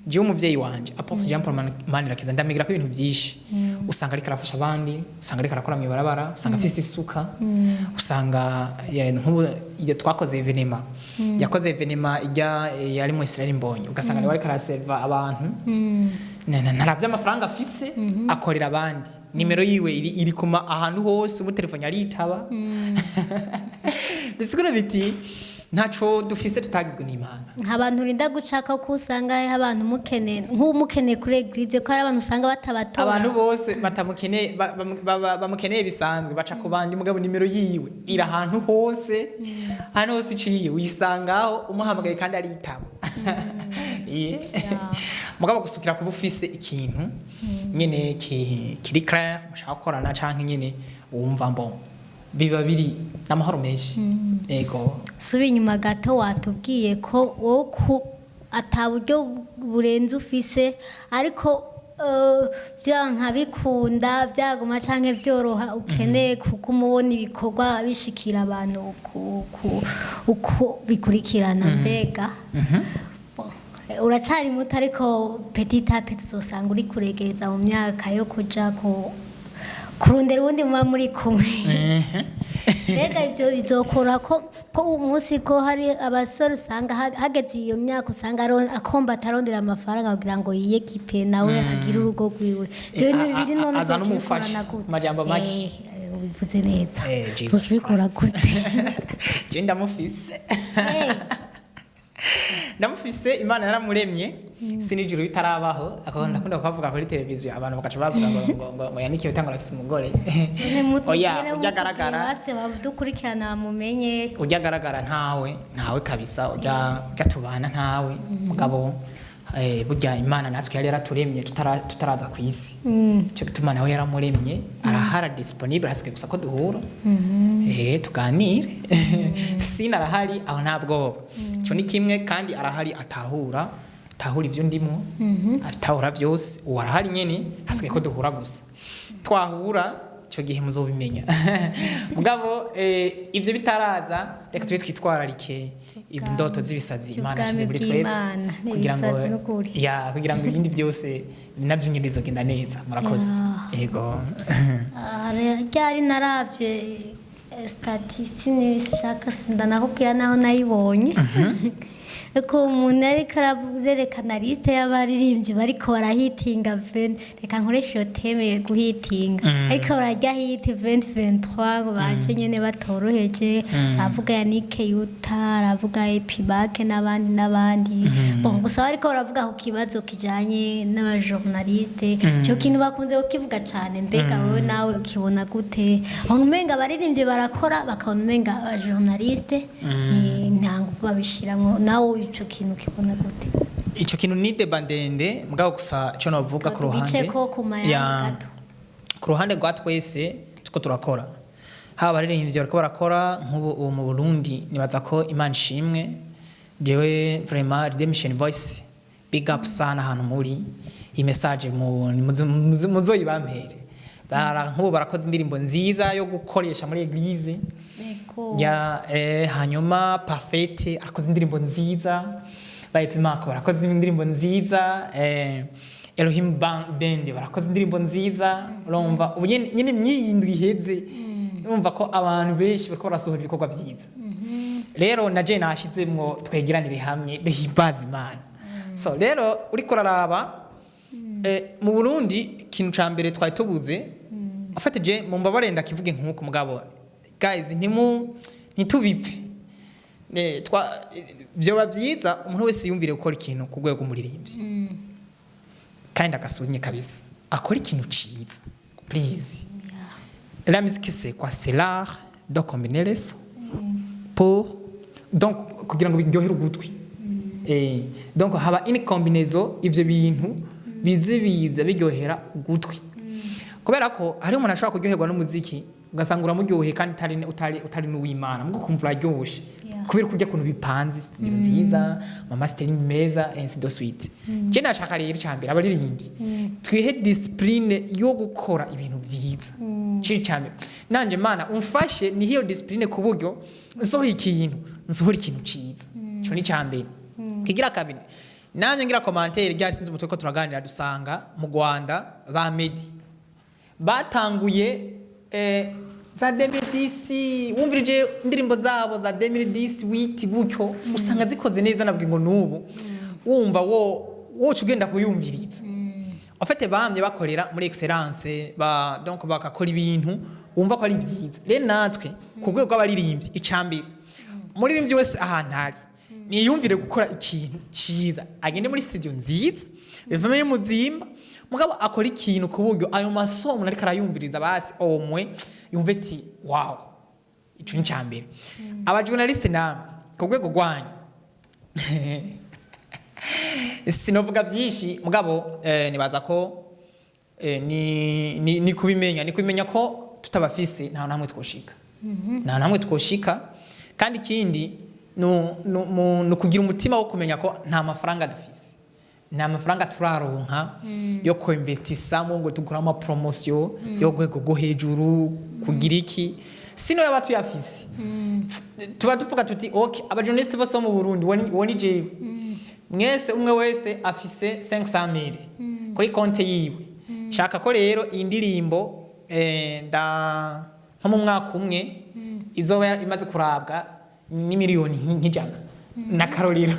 jewe umuvyeyi wanje Apostle Jean Paul Manirakiza ndamigira ko ibintu byinshi, usanga ariko arafasha abandi, usanga ariko arakora mw'ibarabara, usanga afise isuka, usanga nk'ubu iyo twakoze événement, yakoze événement ijya yari mu Israel Mbonyi, ugasanga niwe ariko araserva abantu. Ntaravye amafaranga afise, akorera abandi. Nimero yiwe iri kuma ahantu hose, ubu telefone aritaba. Bisigura biti ntaco dufise tutagizwe n'Imana. Nta bantu urinda gucaka, ko usanga hariho abantu mukeneye, nk'umukeneye kuri église, ko hari abantu usanga batabatora. Abantu bose batamukeneye, bamukeneye bisanzwe baca ku bandi, mugabo nimero yiwe iri ahantu hose. Ahantu hose iciye uyisangaho, umuhamagaye kandi aritaba. Iye. Mugabo gusukira kuba ufise ikintu nyene kiri clair mushaka gukorana, canke nyene wumva mbo biba biri n'amahoro menshi. Ego. Subi inyuma gato, watubwiye ko wowe ku ata buryo burenze ufise, ariko byanka bikunda, byaguma canke byoroha, ukeneye kuguma ubona ibikorwa bishikira abantu uko bikurikirana. Mbega bon, uracari muto, ariko petit à petit uzosanga uri kuregereza mu myaka yo kuja ku kurondera uwundi muba muri kumwe. Mbega ibyo bizokora ko umunsi ko hari abasore usanga hageze iyo myaka, usanga akomba atarondera amafaranga kugira ngo yiyekipe nawe agire urugo rwiwe, ibyo bintu bibiri none azana uzoca ubikorana umufasha, gute? mu majambo make. Ubivuze neza. Jesus Uzoca ubikora Christ. gute? Je ndamufise. Ndamufise, Imana yaramuremye sinijuru bitarabaho. Ako ndakunda kuhavuga kuri televiziyo, abantu bagaca bavuga ngo Yannick Yuta ngo arafise umugore. Oya, ujya agaragara base badukurikirana bamumenye. Ujya agaragara ntawe, ntawe kabisa. Ujya tubana ntawe, mugabo burya Imana natwe yari yaraturemye tutaraza ku isi. Cyo gituma nawe yaramuremye, arahara disponible, hasigaye gusa ko duhura, tuganire. Sina arahari, aho nta bwoba, icyo ni kimwe. Kandi arahari, atahura ibyo ndimo, atahura byose. Uwo arahari nyene, hasigaye ko duhura gusa. Twahura icyo gihe muzobimenya. Mugabo ivyo bitaraza, reka tube twitwararike izi ndoto z'ibisazi Imana yashyize muri twebwe Bw'Imana, kugira ngo n'ibisazi n'ukuri. Ya, kugira ngo ibindi byose navyo nyine bizogenda neza. Murakoze. Yego. Ryari naravye statut, nishaka sindanakubwira naho nayibonye, ko umuntu ariko ararerekana liste y'abaririmbyi bariko barahitinga reka nkoresha iyo terme guhitinga, ariko bararya hit 2023 ngo baje nyene batoroheje. Aravuga Yannick Yuta, aravuga Epibake n'abandi n'abandi. Bon, gusa bariko baravuga ku kibazo kijanye n'abajournaliste. Ico kintu bakunze kukivuga cane. Mbega wewe nawe ukibona gute? Ubona umenga abaririmbyi barakora, bakabona umenga abajournaliste nta nguvu babishiramwo. Nawe ico kintu ukibona gute? Ico kintu ni débat ndende, mugabo gusa ico novuga ku ruhande Tugice ko ku mayandi gato. Ku ruhande rwa twese tuko turakora, haba abaririmbyi bariko barakora nk'ubu ubu mu Burundi, nibaza ko Imana ishimwe. Jewe vraiment Redemption Voice, big up sana ahantu muri iyi message muzoyibampere. Nk'ubu barakoze indirimbo nziza yo gukoresha muri église. Ya, hanyuma Parfait arakoze indirimbo nziza, ba Epimako barakoze indirimbo nziza, Elohim Band barakoze indirimbo nziza. Urumva ubu nyene myiyindwi iheze, urumva ko abantu benshi bariko barasohora ibikorwa vyiza. Rero na je nashizemwo, twegeranire hamwe duhimbaze Imana. So rero uriko uraraba Mu Burundi ikintu ca mbere twari tubuze, afate mu mbabare ndakivuge nk'uko, mugabo guys, ntitubipfe. Vyoba vyiza umuntu wese yumvire gukora ikintu ku rwego rw'umuririmbyi, kandi agasunye kabisa akora ikintu ciza, please. La musique, c'est quoi? C'est l'art de combiner les sons pour donc kugira ngo biryohere ugutwi. Donc haba une combinaison, ivyo bintu bize biza biryohera ugutwi, kubera ko hari umuntu ashobora kuryoherwa n'umuziki, ugasanga uramuryoheye kandi utari n'uw'Imana, mugo kumva uraryoshe kubera kurya kuntu bipanze, studio nziza, ama mastering meza, ainsi de suite. Je nashaka rero, icambere, abaririmbyi twihe discipline yo gukora ibintu vyiza. Ciri cambere nanje, Mana umfashe ni hiyo discipline ku buryo nsohora ikintu, nsohora ikintu ciza. Ico ni cambere. Kigira kabiri, nanje ngira commentaire rya sinzi umutwe ko turaganira, dusanga mu Rwanda ba Meddy batanguye za 2010. Wumvirije indirimbo zabo za 2010 witi gutyo, usanga zikoze neza, nabwo ngo nubu wumva wo woca ugenda kuyumviriza. En fait, bamye bakorera muri excellence, ba donc bakakora ibintu wumva ko ari byiza. Rero natwe ku rwego rw'abaririmbyi, icambere, umuririmbyi wese ahantu ari niyumvire gukora ikintu cyiza, agende muri studio nziza, bivamo y'umuzimba, mugabo akora ikintu ku buryo ayo masomo ariko arayumviriza, basi omwe yumve ati wow. Ico ni icambere. Abajournaliste namwe ku rwego rwanyu, sinovuga byinshi, mugabo nibaza ko ni kubimenya ko tutabafise nta namwe twoshika, nta namwe twoshika. Kandi ikindi no kugira umutima wo kumenya ko nta mafaranga dufise, nta mafaranga turaronka yo kuinvestisamo ngo tugure ama promotion yo rwego rwo hejuru kugira iki. Sino yaba tuyafise, tuba tuvuga tuti okay, abajournaliste bose bo mu Burundi, wo ni jewe, mwese umwe wese afise 500 000 kuri konte yiwe. Shaka ko rero iyi ndirimbo nda nko mu mwaka umwe izoba imaze kurabwa n'imiliyoni nk'ijana na karorero.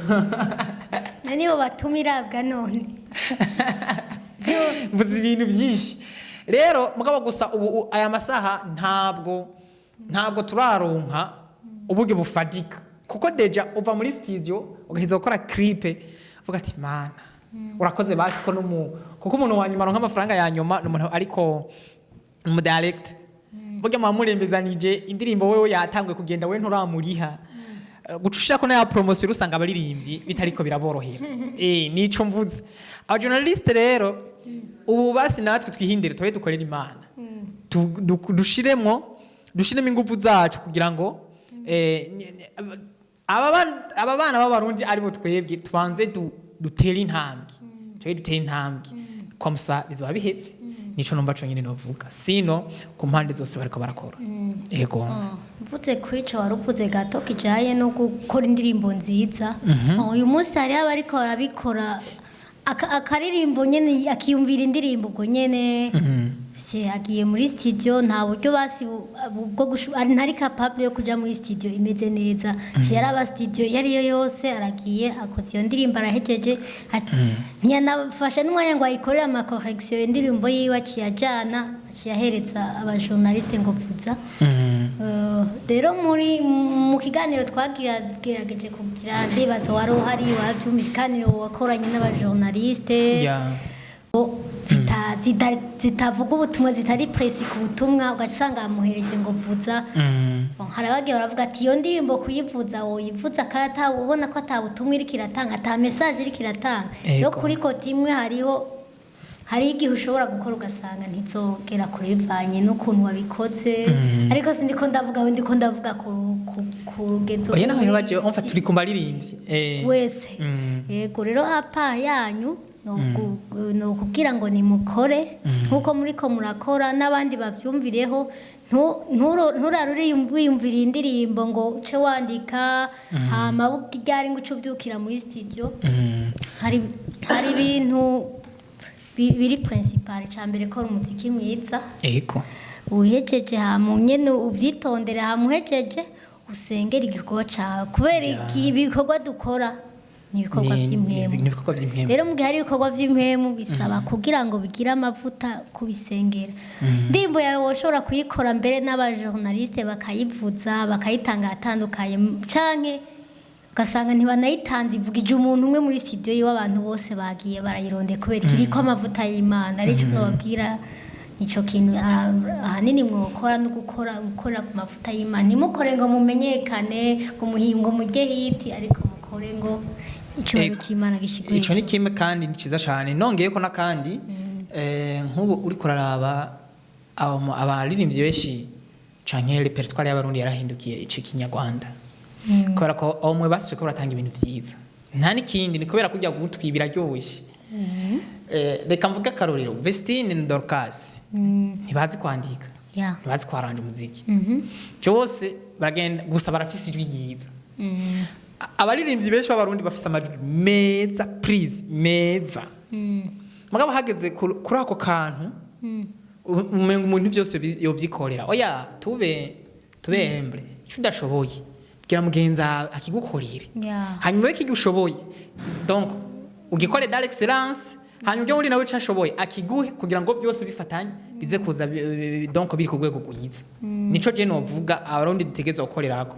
Na nibo batuma irabwa none. Mvuze ibintu byinshi rero, mugabo gusa ubu aya masaha ntabwo turaronka uburyo bufatika, kuko déjà uva muri studio ugaheza gukora clip, uvuga ati Mana urakoze, basi ko numu kuko umuntu wa nyuma aronka amafaranga ya nyuma ni umuntu ariko mu direct burya muba murembezanije indirimbo, wewe yatanguye kugenda, we nturamuriha. Guca ushirako n'aya promotion, usanga abaririmbyi bitariko biraborohera. Nico mvuze. Aba journaliste rero ubu basi natwe twihindire, tube dukorera Imana. Dushiremo ingufu zacu kugira ngo aba bana b'Abarundi aribo twebwe tubanze dutere intambwe, tube dutere intambwe, comme ça bizoba bihetse. Nico numva conyine novuga. Sino ku mpande zose bariko barakora, yego. Mvuze kuri ico wari uvuze gato kijanye no gukora indirimbo nziza. Uyu munsi hariho abariko barabikora, akaririmbo nyene akiyumvira indirimbo ubwo nyene. Vye, agiye muri studio, nta buryo basi bwo ari ntari capable yo kuja muri studio imeze neza. mm. Yaraba studio iyo ariyo yose, aragiye akoze iyo ndirimbo, arahejeje, ntiyanafashe n'umwanya ngo ayikorere ama correction. Indirimbo yiwe aciye ajana, aciye ahereza abajournaliste ngo vuza. Rero muri mu kiganiro twagerageje kugira, ndibaza wari uhari, wabyumvise, ikiganiro wakoranye n'abajournaliste zitavuga ubutumwa, zitari précis ku butumwa, ugasanga bamuhereje ngo vuza. Bon, hari abagiye baravuga ati iyo ndirimbo kuyivuza woyivuza kandi ubona ko ata butumwa iriko iratanga, ata message iriko iratanga. Yo kuri côté imwe hariho hari igihe ushobora gukora ugasanga ntizogera kure bivanye n'ukuntu wabikoze, ariko sindiko ndavuga we, ndiko ndavuga ku rugezo Oya, naho baje en fait turi ku baririmbyi. Wese. Yego, rero apa yanyu ni ukubwira ngo nimukore nk'uko muriko murakora, n'abandi bavyumvireho. Nturare wiyumvira indirimbo ngo uce wandika, hama ryari ngo uce uvyukira muri studio. Hari ibintu biri principal. Ca mbere, kora umuziki mwiza. Uhejeje, hama nyene uvyitondere, hama uhejeje usengera igikorwa cawe, kubera ibikorwa dukora. Ni ibikorwa vy'impwemu. Ni ibikorwa vy'impwemu. Rero mu gihe hari ibikorwa vy'impwemu, bisaba kugira ngo bigire amavuta kubisengera. Indirimbo yawe woshobora kuyikora mbere n'abajournaliste bakayivuza, bakayitanga ahatandukanye, canke ugasanga ntibanayitanze, ivugije umuntu umwe muri studio yiwe, abantu bose bagiye barayirondeye kubera iriko amavuta y'Imana. Arico nobabwira, ico kintu ahanini mwokora no gukora ku mavuta y'Imana. Ntimukore ngo mumenyekane, ngo ngo mujye hit, ariko mukore ngo icyubahiro c'Imana gishigwe Ico ni hejuru. kimwe kandi ni ciza cane. Nongeyeko n'akandi, nk'ubu uriko uraraba abaririmbyi benshi canke répertoire y'Abarundi yarahindukiye ici Kinyarwanda, kubera ko omwe basubiye ko baratanga ibintu vyiza, nta n'ikindi, ni kubera kurya gutwi biraryoshe. Reka mvuge akarorero: Vestine na Dorcas ntibazi kwandika, ntibazi kwaranja umuziki, cyose baragenda gusa barafise ijwi ryiza. Abaririmbyi benshi b'Abarundi bafise amajwi meza, please, meza, mugabo hageze kuri ako kantu, umenga umuntu byose yovyikorera. Oya, tube humble. Ico udashoboye, bwira mugenzi wawe akigukorere. Hanyuma we kigushoboye, donc ugikore dans l'excellence, hanyuma ujye muri nawe ico ashoboye akiguhe, kugira ngo byose bifatanye bize kuza donc biri ku rwego rwiza. Nico je novuga Abarundi dutegerezwa gukorerako.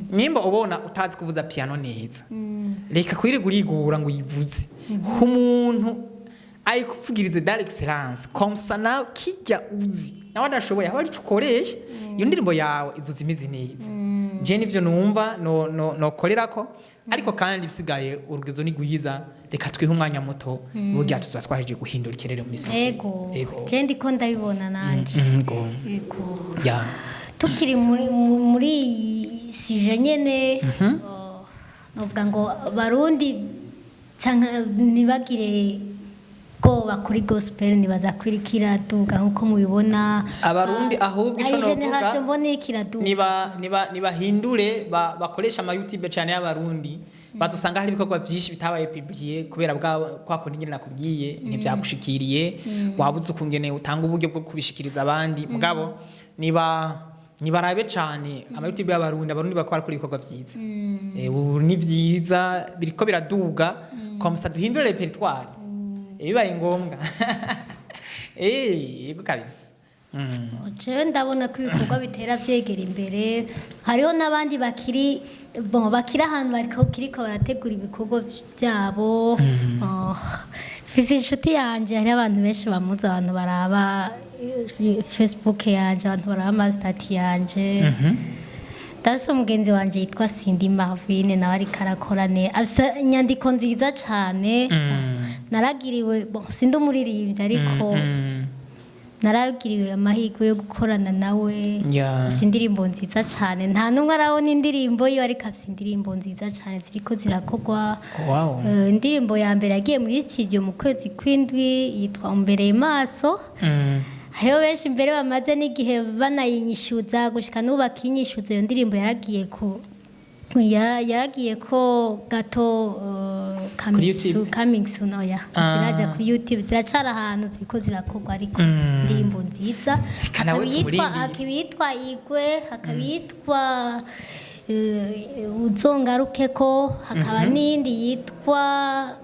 Nimba ubona utazi kuvuza piano neza, reka kwirirwa urigura ngo uyivuze, umuntu ayikuvugirize dans l'excellence, comme ça nawe kijya uzi nawe adashoboye aba arico ukoresha, iyo ndirimbo yawe izuza imeze neza. Je nivyo numva no no nokorerako. Ariko kandi bisigaye urugezo ni rwiza, reka twihe umwanya muto, burya tuzoba twahejeje guhindura ikirere mu misi. Ego. Ego. Je ndiko ndabibona nanje. Ego. Ego. Ya. Tukiri muri iyi sujet nyene, oh, novuga ngo Abarundi canke ntibagire bwoba kuri gospel, nibaza ko iriko iraduga nkuko mubibona. Abarundi Ah, ahubwo ico ari novuga, génération mbona iriko iraduga. Niba nibahindure bakoresha ama YouTube cyane y'Abarundi, bazosanga hari ibikorwa byinshi bitabaye publié kubera bwa kwa kundi nyine nakubwiye, ntivyagushikiriye, wabuze ukungene utanga uburyo bwo kubishikiriza abandi. Mugabo nibarabe cane ama YouTube y'Abarundi, Abarundi bakora kuri ibikorwa vyiza. Ubu ni vyiza, biriko biraduga, comme ça duhindure répertoire bibaye ngombwa. Yego kabisa. Jewe ndabona ko ibikorwa bitera byegera imbere. Hariho n'abandi bakiri, bon, bakiri ahantu bariko kiriko barategura ibikorwa byabo. Oh, mfise inshuti yanje, hariho abantu benshi bamuzi, abantu baraba Facebook yanje, abantu baraba amasitati yanje. Ndafise umugenzi wanje yitwa Cindy Marvin, nawe ariko arakora neza, afise inyandiko nziza cane. Naragiriwe, bon, sindi umuririmbyi, ariko naragiriwe amahirwe yo gukorana nawe. Afise indirimbo nziza cane, nta n'umwe arabona indirimbo yiwe, ariko afise indirimbo nziza cane ziriko zirakorwa. Indirimbo ya mbere yagiye muri studio mu kwezi kw'indwi yitwa Umbereye Maso. Hariho benshi mbere bamaze n'igihe banayinyishuza, gushika n'ubu bakinyishuza. Iyo ndirimbo yaragiye ku yaragiye ko gato Kuri YouTube? Coming soon, oya. Ah. Ziraja kuri YouTube, ziracara ahantu ziriko zirakorwa, ariko indirimbo nziza. Reka nawe Hakaba iyitwa tumurindire. Hakaba iyitwa Igwe, hakaba iyitwa Uzongarukeko, hakaba n'iyindi yitwa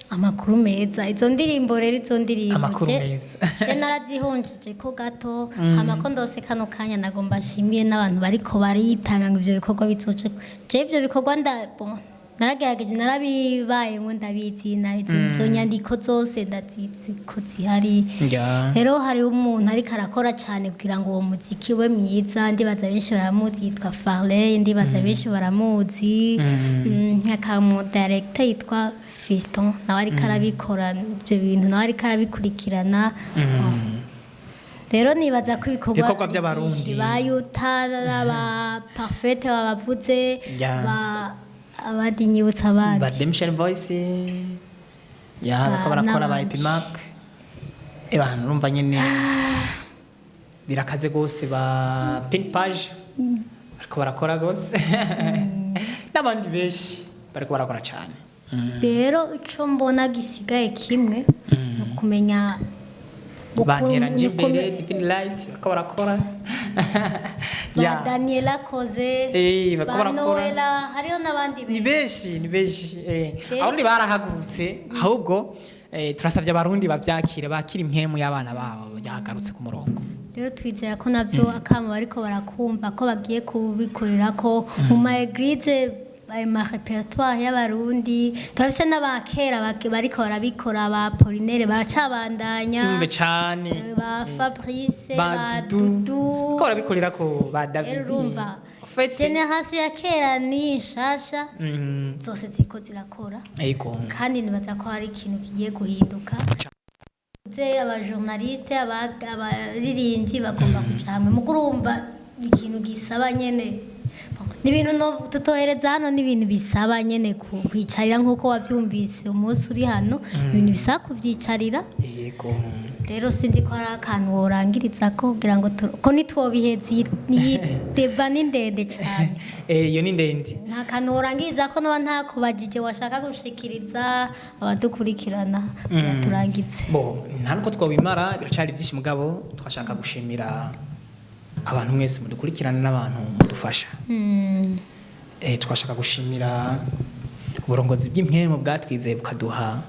Amakuru Meza. Izo ndirimbo rero, izo ndirimbo Amakuru Meza. Je narazihonjeje ko gato, hama ko ndose kano kanya, nagomba nshimire n'abantu bariko baritanga ngo ivyo bikorwa bizoce. Je ivyo bikorwa nda, bon, naragerageje, narabibayemwo, ndabizi na izo nyandiko zose ndazizi ko zihari. Rero hariho umuntu ariko arakora cyane kugira ngo uwo muziki we mwiza, ndibaza benshi baramuzi, yitwa Farley, ndibaza benshi baramuzi. Nka director yitwa Fiston, nawe ariko arabikora ibyo bintu, nawe ariko arabikurikirana. Rero nibaza ko ibikorwa Ibikorwa by'Abarundi. byinshi, ba Yuta, ba Parfaite babavuze, ba abandi, nyibutsa abandi. Ba Redemption Voice ya bariko barakora, ba n'abandi. Epimac, ebana urumva nyene birakaze gose, ba Pin Page bariko barakora gose, n'abandi benshi bariko barakora cyane. Rero icyo mbona gisigaye kimwe ni ukumenya Banteranje imbere Divine Light bariko barakora. Ba Ya. Daniela Koze, Bariko ba barakora. Noela, hariho n'abandi Ni benshi. benshi, ni benshi. Rero- Abarundi barahagurutse ahubwo, turasavye abarundi bavyakire, bakira impwemu y'abana babo yagarutse ku murongo. Rero twizera ko navyo akamo bariko barakumva ko bagiye kubikorera ko mu ma église, ayo ma répertoire y'abarundi. Turafise n'abakera bariko barabikora, ba Polinaire baracabandanya. Umve cane. Ba Fabrice, ba ba Dudu Dudu ko barabikorera ko ba Rero David. urumva En fait, génération ya kera ni nshasha, zose ziriko zirakora. Kandi nibaza ko hari ikintu kigiye guhinduka. Ze abajournaliste, abaririmbyi bagomba kuja hamwe mugo urumva ikintu gisaba nyene ni ibintu tutohereza hano, ni ibintu bisaba nyene kwicarira nk'uko wavyumvise umunsi uri hano, ibintu bisaba kuvyicarira. Rero sinzi ko hari akantu worangiriza ko kugira ngo ko ntitwobiheza, iyi débat ni ndende cane. Iyo ni ndende. Nta kantu worangiriza ko noba ntakubajije washaka gushikiriza abadukurikirana kugira turangize? Bo nta nuko twabimara, biracari byinshi, mugabo twashaka gushimira abantu mwese mudukurikirana n'abantu mudufasha. Twashaka gushimira uburongozi bw'impwemu bwatwizeye bukaduha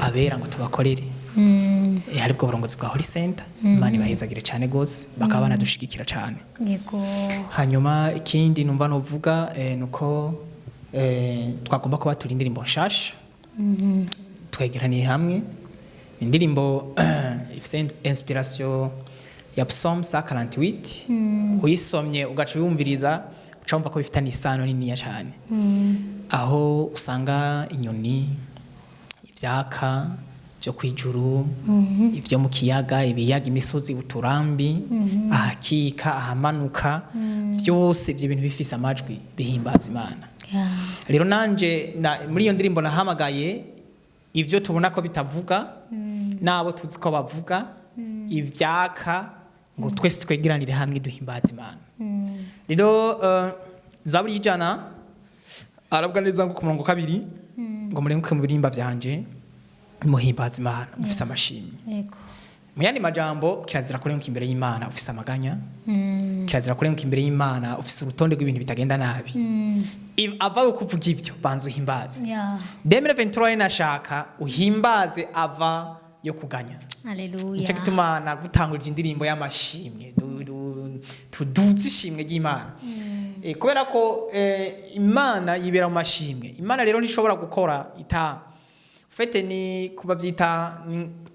abera ngo tubakorere. Aribwo burongozi bwa Holy Center. Imana ibahezagire cyane gose, bakaba banadushigikira cyane. Hanyuma ikindi numva novuga, nuko twagomba kuba turi indirimbo nshasha twegeraniye hamwe, indirimbo ifise inspiration ya Psalm 148. Uyisomye ugaca uyumviriza, uca wumva ko bifitanye isano niniya cyane, aho usanga inyoni, ivyaka byo kwijuru, ibyo mu kiyaga, ibiyaga, imisozi, uturambi, ahakika, ahamanuka, byose ibyo bintu bifise amajwi bihimbaza Imana. Rero nanje muri iyo ndirimbo nahamagaye ibyo tubona ko bitavuga n'abo tuzi ko bavuga, ibyaka, ngo twese twegeranire hamwe duhimbaza Imana. Rero Zaburi y'100 aravuga neza ngo ku murongo kabiri ngo murenguke mu birimba byanje muhimbaza Imana mufise amashimwe. Mu yandi majambo, kirazira kurenguka imbere y'Imana ufise amaganya, kirazira kurenguka imbere y'Imana ufise urutonde rw'ibintu bitagenda nabi. Ava kuvuga ivyo, banza uhimbaze. 2023 nashaka uhimbaze ava yo kuganya. Haleluya. Nico gituma nagutangurije indirimbo y'amashimwe, tuduze ishimwe ry'Imana. Kubera ko Imana yibera mu mashimwe. Imana rero ntishobora gukora ita fete, ni kuba byita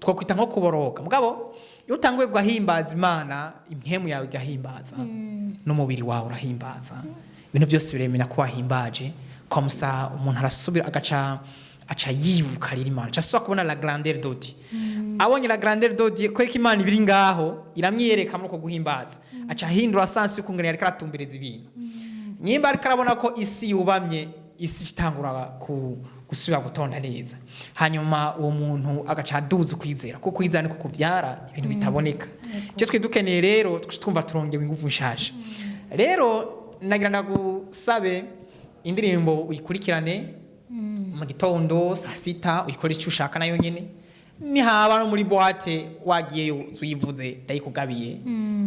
twakwita nko kuboroga. Mugabo iyo utanguye gahimbaza Imana, impwemu yawe igahimbaza n'umubiri wawe urahimbaza, ibintu byose biremera ko wahimbaje. Comme ça umuntu arasubira agaca aca yibuka rero Imana, aca asubira kubona la grandeur de Dieu. Abonye la grandeur de Dieu, kwereka Imana ibiri ngaho, iramwiyereka muri uko guhimbaza, aca ahindura sens y'ukungene yariko aratumbereza ibintu. Nimba ariko arabona ko isi yubamye, isi itangura ku gusubira gutonda neza. Hanyuma uwo muntu agaca aduza ukwizera, kuko kwizera niko kubyara ibintu bitaboneka. Icyo twe dukeneye rero, twumva turongewe ingufu nshasha. Rero nagira ndagusabe indirimbo uyikurikirane mu gitondo, saa sita, uyikore icyo ushaka nayo nyene. Nihaba no muri boîte wagiyeyo uyivuze, ndayikugabiye,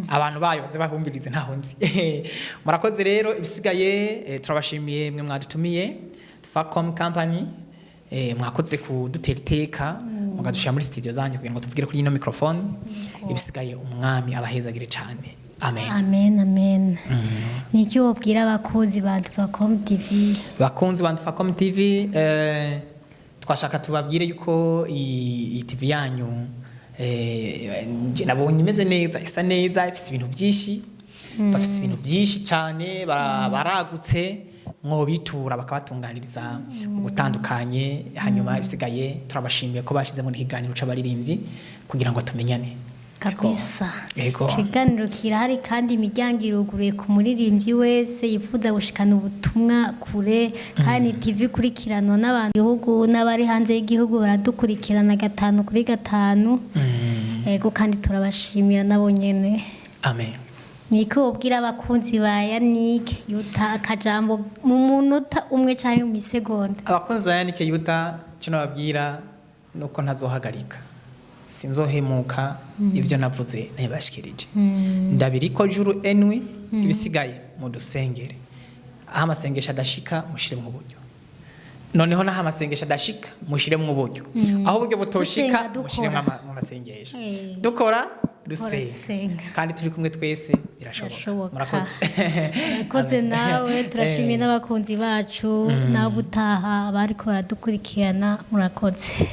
abantu bayo baze bahumvirize, ntaho nzi. Murakoze rero. Ibisigaye, turabashimiye mwe mwadutumiye, Facom Company. Mwakoze kudutera iteka mukadushira muri studio zanyu kugira ngo tuvugire kuri ino microphone. Ibisigaye, umwami abahezagire cyane. Amen. Amen, amen. Ni iki wobwira abakunzi ba Dufacom TV? Bakunzi ba Facom TV, twashaka tubabwire yuko iyi TV yanyu, nje nabonye imeze neza, isa neza, ifise ibintu byinshi, bafise ibintu byinshi cyane, baragutse, mwobitura bakabatunganiriza ugutandukanye. Hanyuma ibisigaye, turabashimiye ko bashyizemo n'ikiganiro c'abaririmbyi kugira ngo tumenyane. Kabisa. Yego. Ikiganiro kirahari kandi imiryango iruguruye ku muririmbyi wese yifuza gushikana ubutumwa kure. Kandi TV ikurikiranwa n'abantu igihugu n'abari hanze y'igihugu, baradukurikirana gatanu kuri gatanu. Yego, kandi turabashimira nabo nyene. Amen. Niki wobwira abakunzi ba Yannick Yuta, akajambo mu munota umwe canke mu isegonda? Abakunzi ba Yannick Yuta, icyo nababwira nuko ntazohagarika. Sinzohemuka, ibyo navuze ntibashikirije. Ndabiriko juru enwi, ibisigaye mudusengere. Aho amasengesho adashika, mushiremwo uburyo. Noneho naho amasengesho adashika, mushiremwo uburyo. Aho uburyo butoshika, Dusenga, dukora. mushiremwo mu masengesho. Dukora Dukora, dusenga. Dusenga. Kandi turi kumwe twese, birashoboka. Birashoboka. Murakoze. Murakoze. Amen. Nawe turashimiye n'abakunzi bacu, nawe utaha, abariko baradukurikirana, murakoze.